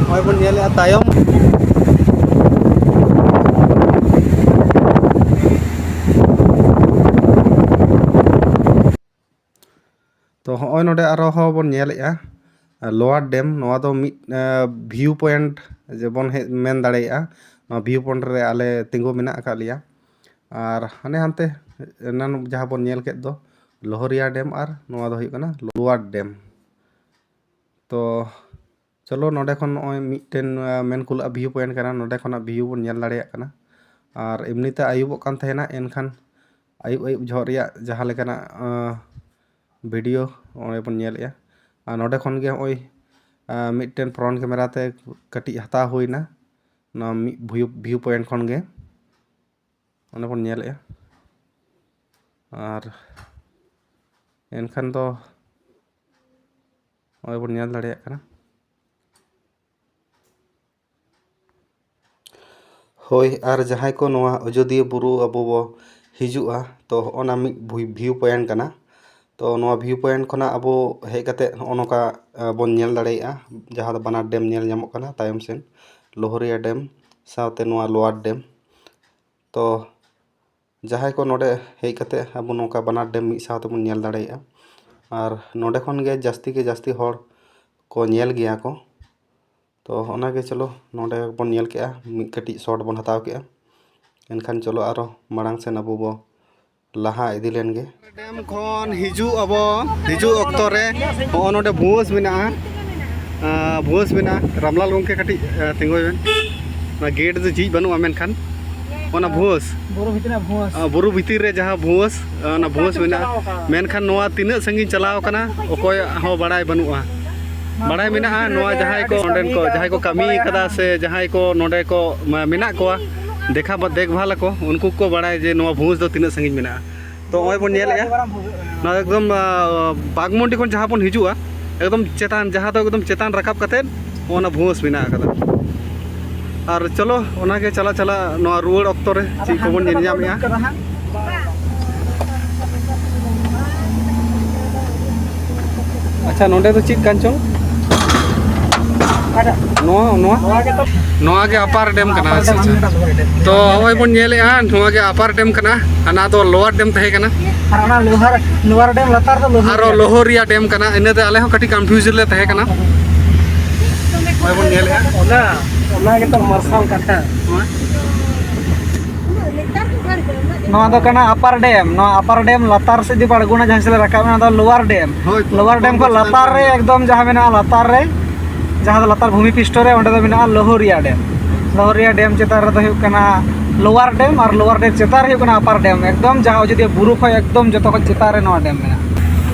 ᱱᱚᱜᱼᱚᱭ ᱵᱚᱱ ᱧᱮᱞᱮᱫᱼᱟ ᱛᱟᱭᱚᱢ᱾ ᱛᱚ, ᱦᱚᱸᱜᱼᱚᱭ ᱱᱚᱰᱮ ᱟᱨᱚ ᱦᱚᱸ ᱵᱚᱱ ᱧᱮᱞᱮᱫᱼᱟ, ᱞᱳᱣᱟᱨ ᱰᱮᱢ᱾ ᱱᱚᱣᱟ ᱫᱚ ᱢᱤᱫ ᱵᱷᱤᱭᱩ ᱯᱚᱭᱮᱱᱴ ᱡᱮᱵᱚᱱ ᱦᱮᱡ ᱢᱮᱱ ᱫᱟᱲᱮᱭᱟᱜᱼᱟ᱾ ᱱᱚᱣᱟ ᱵᱷᱤᱭᱩ ᱯᱚᱭᱮᱱᱴ ᱨᱮ ᱟᱞᱮ ᱛᱤᱸᱜᱩ ᱢᱮᱱᱟᱜ ᱟᱠᱟᱫ ᱞᱮᱭᱟ᱾ ᱟᱨ ᱦᱟᱱᱮ ᱦᱟᱱᱛᱮ ᱮᱱᱟᱱ ᱡᱟᱦᱟᱸ ᱵᱚᱱ ᱧᱮᱞ ᱠᱮᱫ ᱫᱚ, ᱞᱳᱦᱚᱨᱤᱭᱟ ᱰᱮᱢ, ᱟᱨ ᱱᱚᱣᱟ ᱫᱚ ᱦᱩᱭᱩᱜ ᱠᱟᱱᱟ ᱞᱳᱣᱟᱨ ᱰᱮᱢ᱾ ᱛᱚ, ᱪᱚᱞᱚ, ᱱᱚᱰᱮ ᱠᱷᱚᱱ ᱱᱚᱜᱼᱚᱭ ᱢᱤᱫᱴᱮᱱ, ᱟ, ᱢᱮᱱ ᱠᱩᱞᱟᱜ ᱵᱷᱤᱭᱩ ᱯᱚᱭᱮᱱᱴ ᱠᱟᱱᱟ, ᱱᱚᱰᱮ ᱠᱷᱚᱱᱟᱜ ᱵᱷᱤᱭᱩ ᱵᱚᱱ ᱧᱮᱞ ᱫᱟᱲᱮᱭᱟᱜ ᱠᱟᱱᱟ᱾ ᱟᱨ ᱮᱢᱱᱤᱛᱮ ᱟᱹᱭᱩᱵᱚᱜ ᱠᱟᱱ ᱛᱟᱦᱮᱱᱟ, ᱮᱱᱠᱷᱟᱱ ᱟᱹᱭᱩᱵ ᱟᱹᱭᱩᱵ ᱡᱚᱦᱚᱜ ᱨᱮᱭᱟᱜ ᱡᱟᱦᱟᱸ ᱞᱮᱠᱟᱱᱟᱜ, ᱟ, ᱵᱷᱤᱰᱤᱭᱳ ᱚᱸᱰᱮ ᱵᱚᱱ ᱧᱮᱞᱮᱜᱼᱟ᱾ ᱟᱨ ᱱᱚᱰᱮ ᱠᱷᱚᱱ ᱜᱮ ᱱᱚᱜᱼᱚᱭ, ᱟ, ᱢᱤᱫᱴᱮᱱ ᱯᱷᱨᱚᱱᱴ ᱠᱮᱢᱮᱨᱟ ᱛᱮ ᱠᱟᱹᱴᱤᱡ ᱦᱟᱛᱟᱣ ᱦᱩᱭᱱᱟ, ᱱᱚᱣᱟ ᱢᱤᱫ ᱵᱷᱤᱭᱩ, ᱵᱷᱤᱭᱩ ᱯᱚᱭᱮᱱᱴ ᱠᱷᱚᱱ ᱜᱮ᱾ ᱚᱸᱰᱮ ᱵᱚᱱ ᱧᱮᱞᱮᱜᱼᱟ᱾ ᱟᱨ ᱮᱱᱠᱷᱟᱱ ᱫᱚ ᱱᱚᱜᱼᱚᱭ ᱵᱚᱱ ᱧᱮᱞ ᱫᱟᱲᱮᱭᱟᱜ ᱠᱟᱱᱟ᱾ ᱦᱳᱭ, ᱟᱨ ᱡᱟᱦᱟᱸᱭ ᱠᱚ ᱱᱚᱣᱟ ᱟᱡᱳᱫᱤᱭᱟᱹ ᱵᱩᱨᱩ ᱟᱵᱚ ᱵᱚ ᱦᱤᱡᱩᱜᱼᱟ, ᱛᱚ ᱦᱚᱸᱜᱼᱚ ᱱᱟ ᱢᱤᱫ ᱵᱷᱩᱭ-, ᱵᱷᱤᱭᱩ ᱯᱚᱭᱮᱱᱴ ᱠᱟᱱᱟ᱾ ᱛᱚ ᱱᱚᱣᱟ ᱵᱷᱤᱭᱩ ᱯᱚᱭᱮᱱᱴ ᱠᱷᱚᱱᱟᱜ ᱟᱵᱚ ᱦᱮᱡ ᱠᱟᱛᱮ ᱦᱚᱸᱜᱼᱚ ᱱᱚᱝᱠᱟ, ᱟ, ᱵᱚᱱ ᱧᱮᱞ ᱫᱟᱲᱮᱭᱟᱜᱼᱟ, ᱡᱟᱦᱟᱸ ᱫᱚ ᱵᱟᱱᱟᱨ ᱰᱮᱢ ᱧᱮᱞ ᱧᱟᱢᱚᱜ ᱠᱟᱱᱟ ᱛᱟᱭᱚᱢ ᱥᱮᱱ, ᱞᱳᱦᱚᱨᱤᱭᱟ ᱰᱮᱢ ᱥᱟᱶᱛᱮ ᱱᱚᱣᱟ ᱞᱳᱣᱟᱨ ᱰᱮᱢ᱾ ᱛᱚ ᱡᱟᱦᱟᱸᱭ ᱠᱚ ᱱᱚᱰᱮ ᱦᱮᱡ ᱠᱟᱛᱮ ᱟᱵᱚ ᱱᱚᱝᱠᱟ ᱵᱟᱱᱟᱨ ᱰᱮᱢ ᱢᱤᱫ ᱥᱟᱶ ᱛᱮᱵᱚᱱ ᱧᱮᱞ ᱫᱟᱲᱮᱭᱟᱜᱼᱟ᱾ ᱟᱨ ᱱᱚᱰᱮ ᱠᱷᱚᱱ ᱜᱮ ᱡᱟᱹᱥᱛᱤ ᱜᱮ ᱡᱟᱹᱥᱛᱤ ᱦᱚᱲ ᱠᱚ ᱧᱮᱞ ᱜᱮᱭᱟ ᱠᱚ᱾ ᱛᱚ ᱚᱱᱟᱜᱮ ᱪᱚᱞᱚ ᱱᱚᱰᱮ ᱵᱚᱱ ᱧᱮᱞ ᱠᱮᱜᱼᱟ, ᱢᱤᱫ ᱠᱟᱹᱴᱤᱡ ᱥᱚᱴ ᱵᱚᱱ ᱦᱟᱛᱟᱣ ᱠᱮᱜᱼᱟ᱾ ᱮᱱᱠᱷᱟᱱ ᱪᱚᱞᱚ ᱟᱨᱚ ᱢᱟᱲᱟᱝ ᱥᱮᱱ ᱟᱵᱚ ᱵᱚ ᱞᱟᱦᱟ ᱤᱫᱤ ᱞᱮᱱ ᱜᱮ᱾ ᱰᱮᱢ ᱠᱷᱚᱱ ᱦᱤᱡᱩᱜ ᱟᱵᱚ, ᱦᱤᱡᱩᱜ ᱚᱠᱛᱚ ᱨᱮ ᱦᱚᱸᱜᱼᱚ ᱱᱚᱰᱮ ᱵᱷᱩᱣᱟᱹᱥ ᱢᱮᱱᱟᱜᱼᱟ᱾ ᱟᱸ, ᱵᱷᱩᱣᱟᱹᱥ ᱢᱮᱱᱟᱜᱼᱟ᱾ ᱨᱟᱢᱞᱟᱞ ᱜᱚᱢᱠᱮ ᱠᱟᱹᱴᱤᱡ, ᱟᱸ, ᱛᱤᱸᱜᱩᱭ ᱵᱮᱱ᱾ ᱚᱱᱟ ᱜᱮᱴ ᱫᱚ ᱡᱷᱤᱡ ᱵᱟᱹᱱᱩᱜᱼᱟ, ᱢᱮᱱᱠᱷᱟᱱ ᱚᱱᱟ ᱵᱷᱩᱣᱟᱹᱥ, ᱵᱩᱨᱩ ᱵᱷᱤᱛᱨᱤ ᱨᱮᱱᱟᱜ ᱵᱷᱩᱣᱟᱹᱥ᱾ ᱟᱸ, ᱵᱩᱨᱩ ᱵᱷᱤᱛᱤᱨ ᱨᱮ ᱡᱟᱦᱟᱸ ᱵᱷᱩᱣᱟᱹᱥ, ᱟᱸ, ᱚᱱᱟ ᱵᱷᱩᱣᱟᱹᱥ ᱢᱮᱱᱟᱜᱼᱟ᱾ ᱢᱮᱱᱠᱷᱟᱱ ᱱᱚᱣᱟ ᱛᱤᱱᱟᱹᱜ ᱥᱟᱺᱜᱤᱧ ᱪᱟᱞᱟᱣ ᱠᱟᱱᱟ, ᱚᱠᱚᱭᱟᱜ ᱦᱚᱸ ᱵᱟᱲᱟᱭ ᱵᱟᱹᱱᱩᱜᱼᱟ᱾ ᱵᱟᱲᱟᱭ ᱢᱮᱱᱟᱜᱼᱟ, ᱱᱚᱣᱟ ᱡᱟᱦᱟᱸᱭ ᱠᱚ ᱚᱸᱰᱮᱱ ᱠᱚ, ᱡᱟᱦᱟᱸᱭ ᱠᱚ ᱠᱟᱹᱢᱤ ᱠᱟᱫᱟ ᱥᱮ ᱡᱟᱦᱟᱸᱭ ᱠᱚ ᱱᱚᱰᱮ ᱠᱚ, ᱢᱟ-, ᱢᱮᱱᱟᱜ ᱠᱚᱣᱟ, ᱫᱮᱠᱷᱟ ᱵᱟ-, ᱫᱮᱠᱷᱵᱷᱟᱞ ᱟᱠᱚ, ᱩᱱᱠᱩ ᱠᱚ ᱵᱟᱲᱟᱭᱟ ᱡᱮ ᱱᱚᱣᱟ ᱵᱷᱩᱣᱟᱹᱥ ᱫᱚ ᱛᱤᱱᱟᱹᱜ ᱥᱟᱺᱜᱤᱧ ᱢᱮᱱᱟᱜᱼᱟ᱾ ᱛᱚ, ᱱᱚᱜᱼᱚᱭ ᱵᱚᱱ ᱧᱮᱞᱮᱜᱼᱟ, ᱱᱚᱣᱟ ᱮᱠᱫᱚᱢ, ᱟᱸ, ᱵᱟᱜᱽᱢᱩᱱᱰᱤ ᱠᱷᱚᱱ ᱡᱟᱦᱟᱸ ᱵᱚᱱ ᱦᱤᱡᱩᱜᱼᱟ, ᱮᱠᱫᱚᱢ ᱪᱮᱛᱟᱱ, ᱡᱟᱦᱟᱸ ᱫᱚ ᱮᱠᱫᱚᱢ ᱪᱮᱛᱟᱱ ᱨᱟᱠᱟᱵ ᱠᱟᱛᱮᱫ ᱚᱱᱟ ᱵᱷᱩᱣᱟᱹᱥ ᱢᱮᱱᱟᱜ ᱟᱠᱟᱫᱟ᱾ ᱟᱨ ᱪᱚᱞᱚ, ᱚᱱᱟᱜᱮ ᱪᱟᱞᱟᱜ ᱪᱟᱞᱟᱜ ᱱᱚᱣᱟ ᱨᱩᱣᱟᱹᱲ ᱚᱠᱛᱚ ᱨᱮ ᱪᱮᱫ ᱠᱚᱵᱚᱱ ᱧᱮᱞ ᱧᱟᱢᱮᱜᱼᱟ᱾ ᱟᱪᱪᱷᱟ, ᱱᱚᱰᱮ ᱫᱚ ᱪᱮᱫ ᱠᱟᱱ ᱪᱚᱝ? ᱱᱚᱣᱟ, ᱱᱚᱣᱟ? ᱱᱚᱣᱟ ᱜᱮ ᱟᱯᱟᱨ ᱰᱮᱢ ᱠᱟᱱᱟ᱾ ᱟᱪᱪᱷᱟ, ᱟᱪᱪᱷᱟ᱾ ᱛᱚ, ᱱᱚᱜᱼᱚᱭ ᱵᱚᱱ ᱧᱮᱞᱮᱜᱼᱟ, ᱱᱚᱣᱟ ᱜᱮ ᱟᱯᱟᱨ ᱰᱮᱢ ᱠᱟᱱᱟ, ᱦᱟᱱᱟ ᱫᱚ ᱞᱳᱣᱟᱨ ᱰᱮᱢ ᱛᱟᱦᱮᱸ ᱠᱟᱱᱟ᱾ ᱟᱨ ᱚᱱᱟ ᱞᱳᱦᱟᱨ, ᱞᱳᱣᱟᱨ ᱰᱮᱢ ᱞᱟᱛᱟᱨ ᱫᱚ ᱞᱳᱦᱟᱨ ᱟᱨᱚ ᱰᱮᱢ᱾ ᱞᱳᱦᱚᱨᱤᱭᱟ ᱰᱮᱢ ᱠᱟᱱᱟ, ᱤᱱᱟᱹᱛᱮ ᱟᱞᱮ ᱦᱚᱸ ᱠᱟᱹᱴᱤᱡ ᱠᱚᱱᱯᱷᱤᱭᱩᱡᱽ ᱨᱮᱞᱮ ᱛᱟᱦᱮᱸ ᱠᱟᱱᱟ᱾ ᱱᱚᱜᱼᱚᱭ ᱵᱚᱱ ᱧᱮᱞᱮᱜᱼᱟ᱾ ᱚᱱᱟ, ᱚᱱᱟ ᱜᱮᱛᱚ ᱢᱟᱨᱥᱟᱞ ᱠᱟᱛᱷᱟ᱾ ᱱᱚᱣᱟ ᱫᱚ ᱠᱟᱱᱟ ᱟᱯᱟᱨ ᱰᱮᱢ᱾ ᱱᱚᱣᱟ ᱟᱯᱟᱨ ᱰᱮᱢ ᱞᱟᱛᱟᱨ ᱥᱮᱫ ᱡᱩᱫᱤ ᱵᱚ ᱟᱬᱜᱚᱱᱟ, ᱡᱟᱦᱟᱸ ᱥᱮᱫ ᱞᱮ ᱨᱟᱠᱟᱵ ᱮᱱᱟ, ᱚᱱᱟ ᱫᱚ ᱞᱳᱣᱟᱨ ᱰᱮᱢ᱾ ᱦᱳᱭ, ᱞᱳᱣᱟᱨ ᱰᱮᱢ ᱠᱷᱚᱱ ᱞᱟᱛᱟᱨ ᱨᱮ ᱮᱠᱫᱚᱢ ᱡᱟᱦᱟᱸ ᱢᱮᱱᱟᱜᱼᱟ, ᱞᱟᱛᱟᱨ ᱨᱮ, ᱡᱟᱦᱟᱸ ᱫᱚ ᱞᱟᱛᱟᱨ ᱵᱷᱩᱢᱤ ᱯᱤᱥᱴᱚ ᱨᱮ, ᱚᱸᱰᱮ ᱫᱚ ᱢᱮᱱᱟᱜᱼᱟ ᱞᱳᱦᱚᱨᱤᱭᱟ ᱰᱮᱢ᱾ ᱞᱳᱦᱚᱨᱤᱭᱟ ᱰᱮᱢ ᱪᱮᱛᱟᱱ ᱨᱮᱫᱚ ᱦᱩᱭᱩᱜ ᱠᱟᱱᱟ ᱞᱳᱣᱟᱨ ᱰᱮᱢ, ᱟᱨ ᱞᱳᱣᱟᱨ ᱰᱮᱢ ᱪᱮᱛᱟᱱ ᱨᱮ ᱦᱩᱭᱩᱜ ᱠᱟᱱᱟ ᱟᱯᱟᱨ ᱰᱮᱢ᱾ ᱮᱠᱫᱚᱢ ᱡᱟᱦᱟᱸ ᱟᱡᱚᱫᱤᱭᱟᱹ ᱵᱩᱨᱩ ᱠᱷᱚᱱ ᱮᱠᱫᱚᱢ ᱡᱚᱛᱚ ᱠᱷᱚᱱ ᱪᱮᱛᱟᱱ ᱨᱮ ᱱᱚᱣᱟ ᱰᱮᱢ ᱢᱮᱱᱟᱜᱼᱟ᱾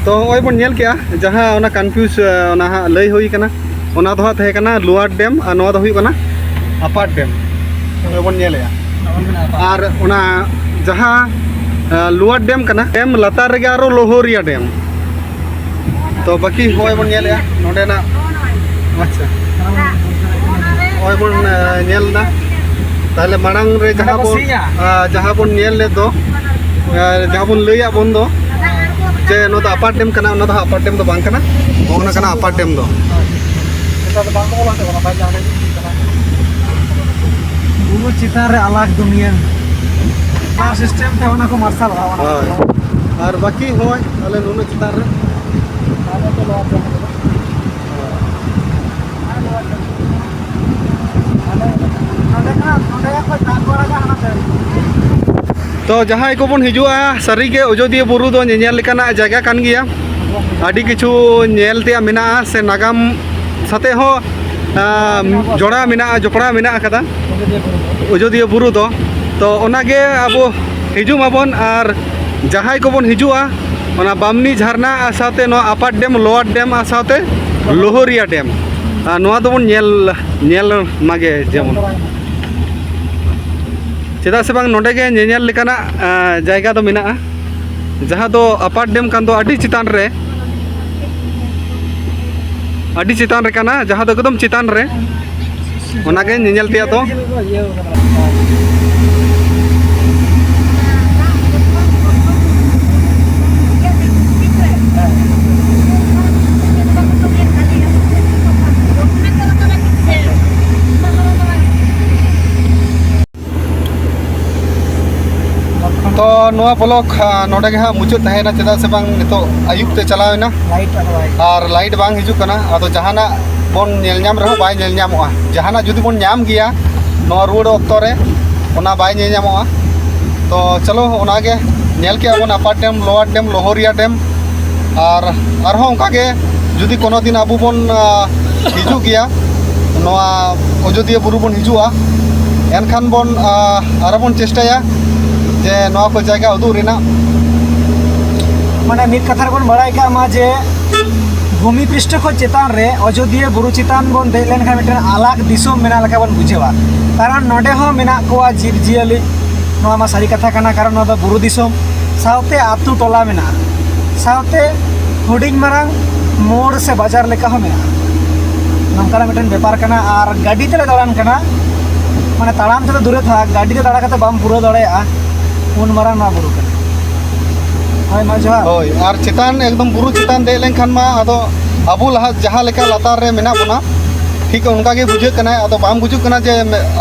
ᱛᱚ, ᱱᱚᱜᱼᱚᱭ ᱵᱚᱱ ᱧᱮᱞ ᱠᱮᱜᱼᱟ, ᱡᱟᱦᱟᱸ ᱚᱱᱟ ᱠᱚᱱᱯᱷᱤᱭᱩᱡᱽ, ᱚᱱᱟ ᱦᱟᱸᱜ ᱞᱟᱹᱭ ᱦᱩᱭ ᱠᱟᱱᱟ, ᱚᱱᱟ ᱫᱚ ᱦᱟᱸᱜ ᱛᱟᱦᱮᱸ ᱠᱟᱱᱟ ᱞᱳᱣᱟᱨ ᱰᱮᱢ ᱟᱨ ᱱᱚᱣᱟ ᱫᱚ ᱦᱩᱭᱩᱜ ᱠᱟᱱᱟ ᱟᱯᱟᱨ ᱰᱮᱢ᱾ ᱱᱚᱜᱼᱚᱭ ᱵᱚᱱ ᱧᱮᱞᱮᱜᱼᱟ᱾ ᱟᱨ ᱚᱱᱟ ᱡᱟᱦᱟᱸ, ᱟᱸ, ᱞᱳᱣᱟᱨ ᱰᱮᱢ ᱠᱟᱱᱟ, ᱰᱮᱢ ᱞᱟᱛᱟᱨ ᱨᱮᱜᱮ ᱟᱨᱚ ᱞᱳᱦᱚᱨᱤᱭᱟ ᱰᱮᱢ᱾ ᱛᱚ, ᱵᱟᱹᱠᱤ ᱱᱚᱜᱼᱚᱭ ᱵᱚᱱ ᱧᱮᱞᱮᱜᱼᱟ ᱱᱚᱸᱰᱮᱱᱟᱜ᱾ ᱟᱪᱪᱷᱟ, ᱱᱚᱜᱼᱚᱭ ᱵᱚᱱ, ᱟᱸ, ᱧᱮᱞ ᱮᱫᱟ᱾ ᱛᱟᱦᱞᱮ ᱢᱟᱲᱟᱝ ᱨᱮ ᱡᱟᱦᱟᱸ ᱵᱚᱱ, ᱥᱤᱧᱟ᱾ ᱟᱸ, ᱡᱟᱦᱟᱸ ᱵᱚᱱ ᱧᱮᱞ ᱞᱮᱫ ᱫᱚ, ᱟᱸ, ᱡᱟᱦᱟᱸ ᱵᱚᱱ ᱞᱟᱹᱭᱟᱜ ᱵᱚᱱ ᱫᱚ, ᱡᱮ ᱱᱚᱣᱟ ᱫᱚ ᱟᱯᱟᱨ ᱰᱮᱢ ᱠᱟᱱᱟ, ᱚᱱᱟ ᱫᱚ ᱦᱟᱸᱜ ᱟᱯᱟᱨ ᱰᱮᱢ ᱫᱚ ᱵᱟᱝ ᱠᱟᱱᱟ, ᱚᱱᱟ ᱠᱟᱱᱟ ᱟᱯᱟᱨ ᱰᱮᱢ ᱫᱚ᱾ ᱱᱮᱛᱟᱨ ᱫᱚ ᱵᱟᱝ ᱠᱚ ᱵᱚᱞᱚ ᱦᱚᱪᱚ ᱠᱟᱱᱟ, ᱵᱟᱭ ᱡᱟᱦᱟᱸ ᱨᱮ ᱠᱟᱱᱟ᱾ ᱵᱩᱨᱩ ᱪᱮᱛᱟᱱ ᱨᱮ ᱟᱞᱟᱜᱽ ᱫᱩᱱᱤᱭᱟᱹ᱾ ᱥᱳᱞᱟᱨ ᱥᱤᱥᱴᱮᱢ ᱛᱮ ᱚᱱᱟ ᱠᱚ ᱢᱟᱨᱥᱟᱞᱚᱜᱼᱟ, ᱚᱱᱟ ᱦᱳᱭ᱾ ᱠᱚ᱾ ᱟᱨ ᱵᱟᱹᱠᱤ ᱦᱚᱸᱜᱼᱚᱭ ᱟᱞᱮ ᱱᱩᱱᱟᱹᱜ ᱪᱮᱛᱟᱱ ᱨᱮ᱾ ᱟᱞᱮ ᱫᱚ ᱱᱚᱣᱟ ᱠᱚ᱾ ᱟᱞᱮ ᱱᱚᱰᱮ ᱠᱷᱚᱱᱟᱜ, ᱱᱚᱰᱮ ᱠᱷᱚᱱ ᱫᱟᱜ ᱠᱚ ᱟᱲᱟᱜᱟ ᱦᱟᱱᱟ ᱥᱟᱭᱤᱰ᱾ ᱛᱚ ᱡᱟᱦᱟᱸᱭ ᱠᱚᱵᱚᱱ ᱦᱤᱡᱩᱜᱼᱟ, ᱥᱟᱹᱨᱤᱜᱮ ᱚᱡᱳᱫᱤᱭᱟᱹ ᱵᱩᱨᱩ ᱫᱚ ᱧᱮᱧᱮᱞ ᱞᱮᱠᱟᱱᱟᱜ ᱡᱟᱭᱜᱟ ᱠᱟᱱ ᱜᱮᱭᱟ᱾ ᱟᱹᱰᱤ ᱠᱤᱪᱷᱩ ᱧᱮᱞ ᱛᱮᱭᱟᱜ ᱢᱮᱱᱟᱜᱼᱟ, ᱥᱮ ᱱᱟᱜᱟᱢ ᱥᱟᱛᱮ ᱦᱚᱸ, ᱟᱸ, ᱡᱚᱲᱟᱣ ᱢᱮᱱᱟᱜᱼᱟ, ᱡᱚᱯᱲᱟᱣ ᱢᱮᱱᱟᱜ ᱟᱠᱟᱫᱟ ᱚᱡᱳᱫᱤᱭᱟᱹ ᱵᱩᱨᱩ ᱫᱚ᱾ ᱛᱚ ᱚᱱᱟᱜᱮ ᱟᱵᱚ ᱦᱤᱡᱩᱜ ᱢᱟᱵᱚᱱ, ᱟᱨ ᱡᱟᱦᱟᱸᱭ ᱠᱚᱵᱚᱱ ᱦᱤᱡᱩᱜᱼᱟ, ᱚᱱᱟ ᱵᱟᱢᱱᱤ ᱡᱷᱟᱨᱱᱟ ᱟᱨ ᱥᱟᱶᱛᱮ ᱱᱚᱣᱟ ᱟᱯᱟᱨ ᱰᱮᱢ, ᱞᱳᱣᱟᱨ ᱰᱮᱢ ᱟᱨ ᱥᱟᱶᱛᱮ ᱞᱳᱦᱚᱨᱤᱭᱟ ᱰᱮᱢ, ᱟᱨ ᱱᱚᱣᱟ ᱫᱚᱵᱚᱱ ᱧᱮᱞ, ᱧᱮᱞ ᱢᱟᱜᱮ ᱡᱮᱢᱚᱱ᱾ ᱪᱮᱫᱟᱜ ᱥᱮ ᱵᱟᱝ, ᱱᱚᱰᱮ ᱜᱮ ᱧᱮᱧᱮᱞ ᱞᱮᱠᱟᱱᱟᱜ, ᱟᱸ, ᱡᱟᱭᱜᱟ ᱫᱚ ᱢᱮᱱᱟᱜᱼᱟ, ᱡᱟᱦᱟᱸ ᱫᱚ ᱟᱯᱟᱨ ᱰᱮᱢ ᱠᱟᱱ ᱫᱚ ᱟᱹᱰᱤ ᱪᱮᱛᱟᱱ ᱨᱮ, ᱟᱹᱰᱤ ᱪᱮᱛᱟᱱ ᱨᱮ ᱠᱟᱱᱟ, ᱡᱟᱦᱟᱸ ᱫᱚ ᱮᱠᱫᱚᱢ ᱪᱮᱛᱟᱱ ᱨᱮ᱾ ᱚᱱᱟᱜᱮ ᱧᱮᱧᱮᱞ ᱛᱮᱭᱟᱜ ᱫᱚ᱾ ᱛᱚ ᱱᱚᱣᱟ ᱵᱞᱚᱜ, ᱟ, ᱱᱚᱰᱮ ᱜᱮ ᱦᱟᱸᱜ ᱢᱩᱪᱟᱹᱫ ᱛᱟᱦᱮᱸᱭᱮᱱᱟ, ᱪᱮᱫᱟᱜ ᱥᱮ ᱵᱟᱝ ᱱᱤᱛᱚᱜ ᱟᱹᱭᱩᱵ ᱛᱮ ᱪᱟᱞᱟᱣ ᱮᱱᱟ᱾ ᱞᱟᱭᱤᱴ ᱟᱫᱚ ᱵᱟᱭ ᱟᱨ ᱞᱟᱭᱤᱴ ᱵᱟᱝ ᱦᱤᱡᱩᱜ ᱠᱟᱱᱟ᱾ ᱟᱫᱚ ᱡᱟᱦᱟᱱᱟᱜ ᱵᱚᱱ ᱧᱮᱞ ᱧᱟᱢ ᱨᱮᱦᱚᱸ ᱵᱟᱭ ᱧᱮᱞ ᱧᱟᱢᱚᱜᱼᱟ, ᱡᱟᱦᱟᱱᱟᱜ ᱡᱩᱫᱤ ᱵᱚᱱ ᱧᱟᱢ ᱜᱮᱭᱟ ᱱᱚᱣᱟ ᱨᱩᱣᱟᱹᱲ ᱚᱠᱛᱚ ᱨᱮ, ᱚᱱᱟ ᱵᱟᱭ ᱧᱮᱞ ᱧᱟᱢᱚᱜᱼᱟ᱾ ᱛᱚ ᱪᱚᱞᱚ, ᱚᱱᱟᱜᱮ ᱧᱮᱞ ᱠᱮᱜᱼᱟ ᱵᱚᱱ ᱟᱯᱟᱨ ᱰᱮᱢ, ᱞᱳᱣᱟᱨ ᱰᱮᱢ, ᱞᱳᱦᱚᱨᱤᱭᱟ ᱰᱮᱢ, ᱟᱨ ᱟᱨᱦᱚᱸ ᱚᱱᱠᱟᱜᱮ ᱡᱩᱫᱤ ᱠᱳᱱᱳ ᱫᱤᱱ ᱟᱵᱚ ᱵᱚᱱ, ᱟ, ᱦᱤᱡᱩᱜ ᱜᱮᱭᱟ, ᱱᱚᱣᱟ ᱚᱡᱳᱫᱤᱭᱟᱹ ᱵᱩᱨᱩ ᱵᱚᱱ ᱦᱤᱡᱩᱜᱼᱟ, ᱮᱱᱠᱷᱟᱱ ᱵᱚᱱ, ᱟ, ᱟᱨᱚ ᱵᱚᱱ ᱪᱮᱥᱴᱟᱭᱟ ᱡᱮ ᱱᱚᱣᱟ ᱠᱚ ᱡᱟᱭᱜᱟ ᱩᱫᱩᱜ ᱨᱮᱱᱟᱜ᱾ ᱢᱟᱱᱮ ᱢᱤᱫ ᱠᱟᱛᱷᱟ ᱨᱮᱵᱚᱱ ᱵᱟᱲᱟᱭ ᱠᱟᱜ ᱢᱟ ᱡᱮ ᱵᱷᱩᱢᱤ ᱯᱨᱤᱥᱴᱷᱚ ᱠᱷᱚᱱ ᱪᱮᱛᱟᱱ ᱨᱮ ᱚᱡᱳᱫᱤᱭᱟᱹ ᱵᱩᱨᱩ ᱪᱮᱛᱟᱱ ᱵᱚᱱ ᱫᱮᱡ ᱞᱮᱱᱠᱷᱟᱱ ᱢᱤᱫᱴᱮᱱ ᱟᱞᱟᱜᱽ ᱫᱤᱥᱚᱢ ᱢᱮᱱᱟᱜ ᱞᱮᱠᱟ ᱵᱚᱱ ᱵᱩᱡᱷᱟᱹᱣᱟ᱾ ᱠᱟᱨᱚᱱ ᱱᱚᱰᱮ ᱦᱚᱸ ᱢᱮᱱᱟᱜ ᱠᱚᱣᱟ ᱡᱤᱵᱽᱼᱡᱤᱭᱟᱹᱞᱤ, ᱱᱚᱣᱟ ᱢᱟ ᱥᱟᱹᱨᱤ ᱠᱟᱛᱷᱟ ᱠᱟᱱᱟ, ᱠᱟᱨᱚᱱ ᱱᱚᱣᱟ ᱫᱚ ᱵᱩᱨᱩ ᱫᱤᱥᱚᱢ, ᱥᱟᱶᱛᱮ ᱟᱹᱛᱩ ᱴᱚᱞᱟ ᱢᱮᱱᱟᱜᱼᱟ, ᱥᱟᱶᱛᱮ ᱦᱩᱰᱤᱧ ᱢᱟᱨᱟᱝ ᱢᱳᱲ ᱥᱮ ᱵᱟᱡᱟᱨ ᱞᱮᱠᱟ ᱦᱚᱸ ᱢᱮᱱᱟᱜᱼᱟ᱾ ᱱᱚᱝᱠᱟᱱᱟᱜ ᱢᱤᱫᱴᱮᱱ ᱵᱮᱯᱟᱨ ᱠᱟᱱᱟ᱾ ᱟᱨ ᱜᱟᱹᱰᱤ ᱛᱮᱞᱮ ᱫᱟᱬᱟᱱ ᱠᱟᱱᱟ, ᱢᱟᱱᱮ ᱛᱟᱲᱟᱢ ᱛᱮᱫᱚ ᱫᱩᱨᱮ ᱛᱷᱟᱠ, ᱜᱟᱹᱰᱤ ᱛᱮ ᱫᱟᱬᱟ ᱠᱟᱛᱮ ᱵᱟᱢ ᱯᱩᱨᱟᱹᱣ ᱫᱟᱲᱮᱭᱟᱜᱼᱟ ᱩᱱ ᱢᱟᱨᱟᱝ ᱱᱚᱣᱟ ᱵᱩᱨᱩ ᱠᱟᱱᱟ᱾ ᱦᱳᱭ, ᱢᱟ ᱡᱚᱦᱟᱨ᱾ ᱦᱳᱭ, ᱟᱨ ᱪᱮᱛᱟᱱ, ᱮᱠᱫᱚᱢ ᱵᱩᱨᱩ ᱪᱮᱛᱟᱱ ᱫᱮᱡ ᱞᱮᱱᱠᱷᱟᱱ ᱢᱟ ᱟᱫᱚ ᱟᱵᱚ ᱞᱟᱦᱟ ᱡᱟᱦᱟᱸ ᱞᱮᱠᱟ ᱞᱟᱛᱟᱨ ᱨᱮ ᱢᱮᱱᱟᱜ ᱵᱚᱱᱟ, ᱴᱷᱤᱠ ᱚᱱᱠᱟ ᱜᱮ ᱵᱩᱡᱷᱟᱹᱜ ᱠᱟᱱᱟ᱾ ᱟᱫᱚ ᱵᱟᱝ ᱵᱩᱡᱩᱜ ᱠᱟᱱᱟ ᱡᱮ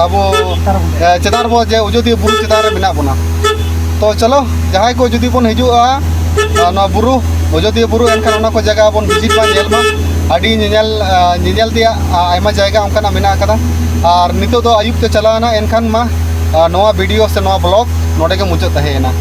ᱟᱵᱚ, ᱪᱮᱛᱟᱱ ᱨᱮᱵᱚᱱ ᱮ, ᱪᱮᱛᱟᱱ ᱨᱮᱵᱚ, ᱡᱮ ᱚᱡᱳᱫᱤᱭᱟᱹ ᱵᱩᱨᱩ ᱪᱮᱛᱟᱱ ᱨᱮ ᱢᱮᱱᱟᱜ ᱵᱚᱱᱟ᱾ ᱛᱚ ᱪᱚᱞᱚ, ᱡᱟᱦᱟᱸᱭ ᱠᱚ ᱡᱩᱫᱤ ᱵᱚᱱ ᱦᱤᱡᱩᱜᱼᱟ, ᱟ, ᱱᱚᱣᱟ ᱵᱩᱨᱩ, ᱚᱡᱳᱫᱤᱭᱟᱹ ᱵᱩᱨᱩ, ᱮᱱᱠᱷᱟᱱ ᱚᱱᱟ ᱠᱚ ᱡᱟᱭᱜᱟ ᱵᱚᱱ visit ᱢᱟ, ᱧᱮᱞ ᱢᱟ᱾ ᱟᱹᱰᱤ ᱧᱮᱧᱮᱞ, ᱟ, ᱧᱮᱧᱮᱞ ᱛᱮᱭᱟᱜ, ᱟ, ᱟᱭᱢᱟ ᱡᱟᱭᱜᱟ ᱚᱱᱠᱟᱱᱟᱜ ᱢᱮᱱᱟᱜ ᱟᱠᱟᱫᱟ᱾ ᱟᱨ ᱱᱤᱛᱚᱜ ᱫᱚ ᱟᱹᱭᱩᱵ ᱛᱮ ᱪᱟᱞᱟᱣ ᱮᱱᱟ, ᱮᱱᱠᱷᱟᱱ ᱢᱟ ᱟᱨ ᱱᱚᱣᱟ ᱵᱷᱤᱰᱤᱭᱳ ᱥᱮ ᱱᱚᱣᱟ ᱵᱞᱚᱜ ᱱᱚᱰᱮ ᱜᱮ ᱢᱩᱪᱟᱹᱫ ᱛᱟᱦᱮᱸᱭᱮᱱᱟ᱾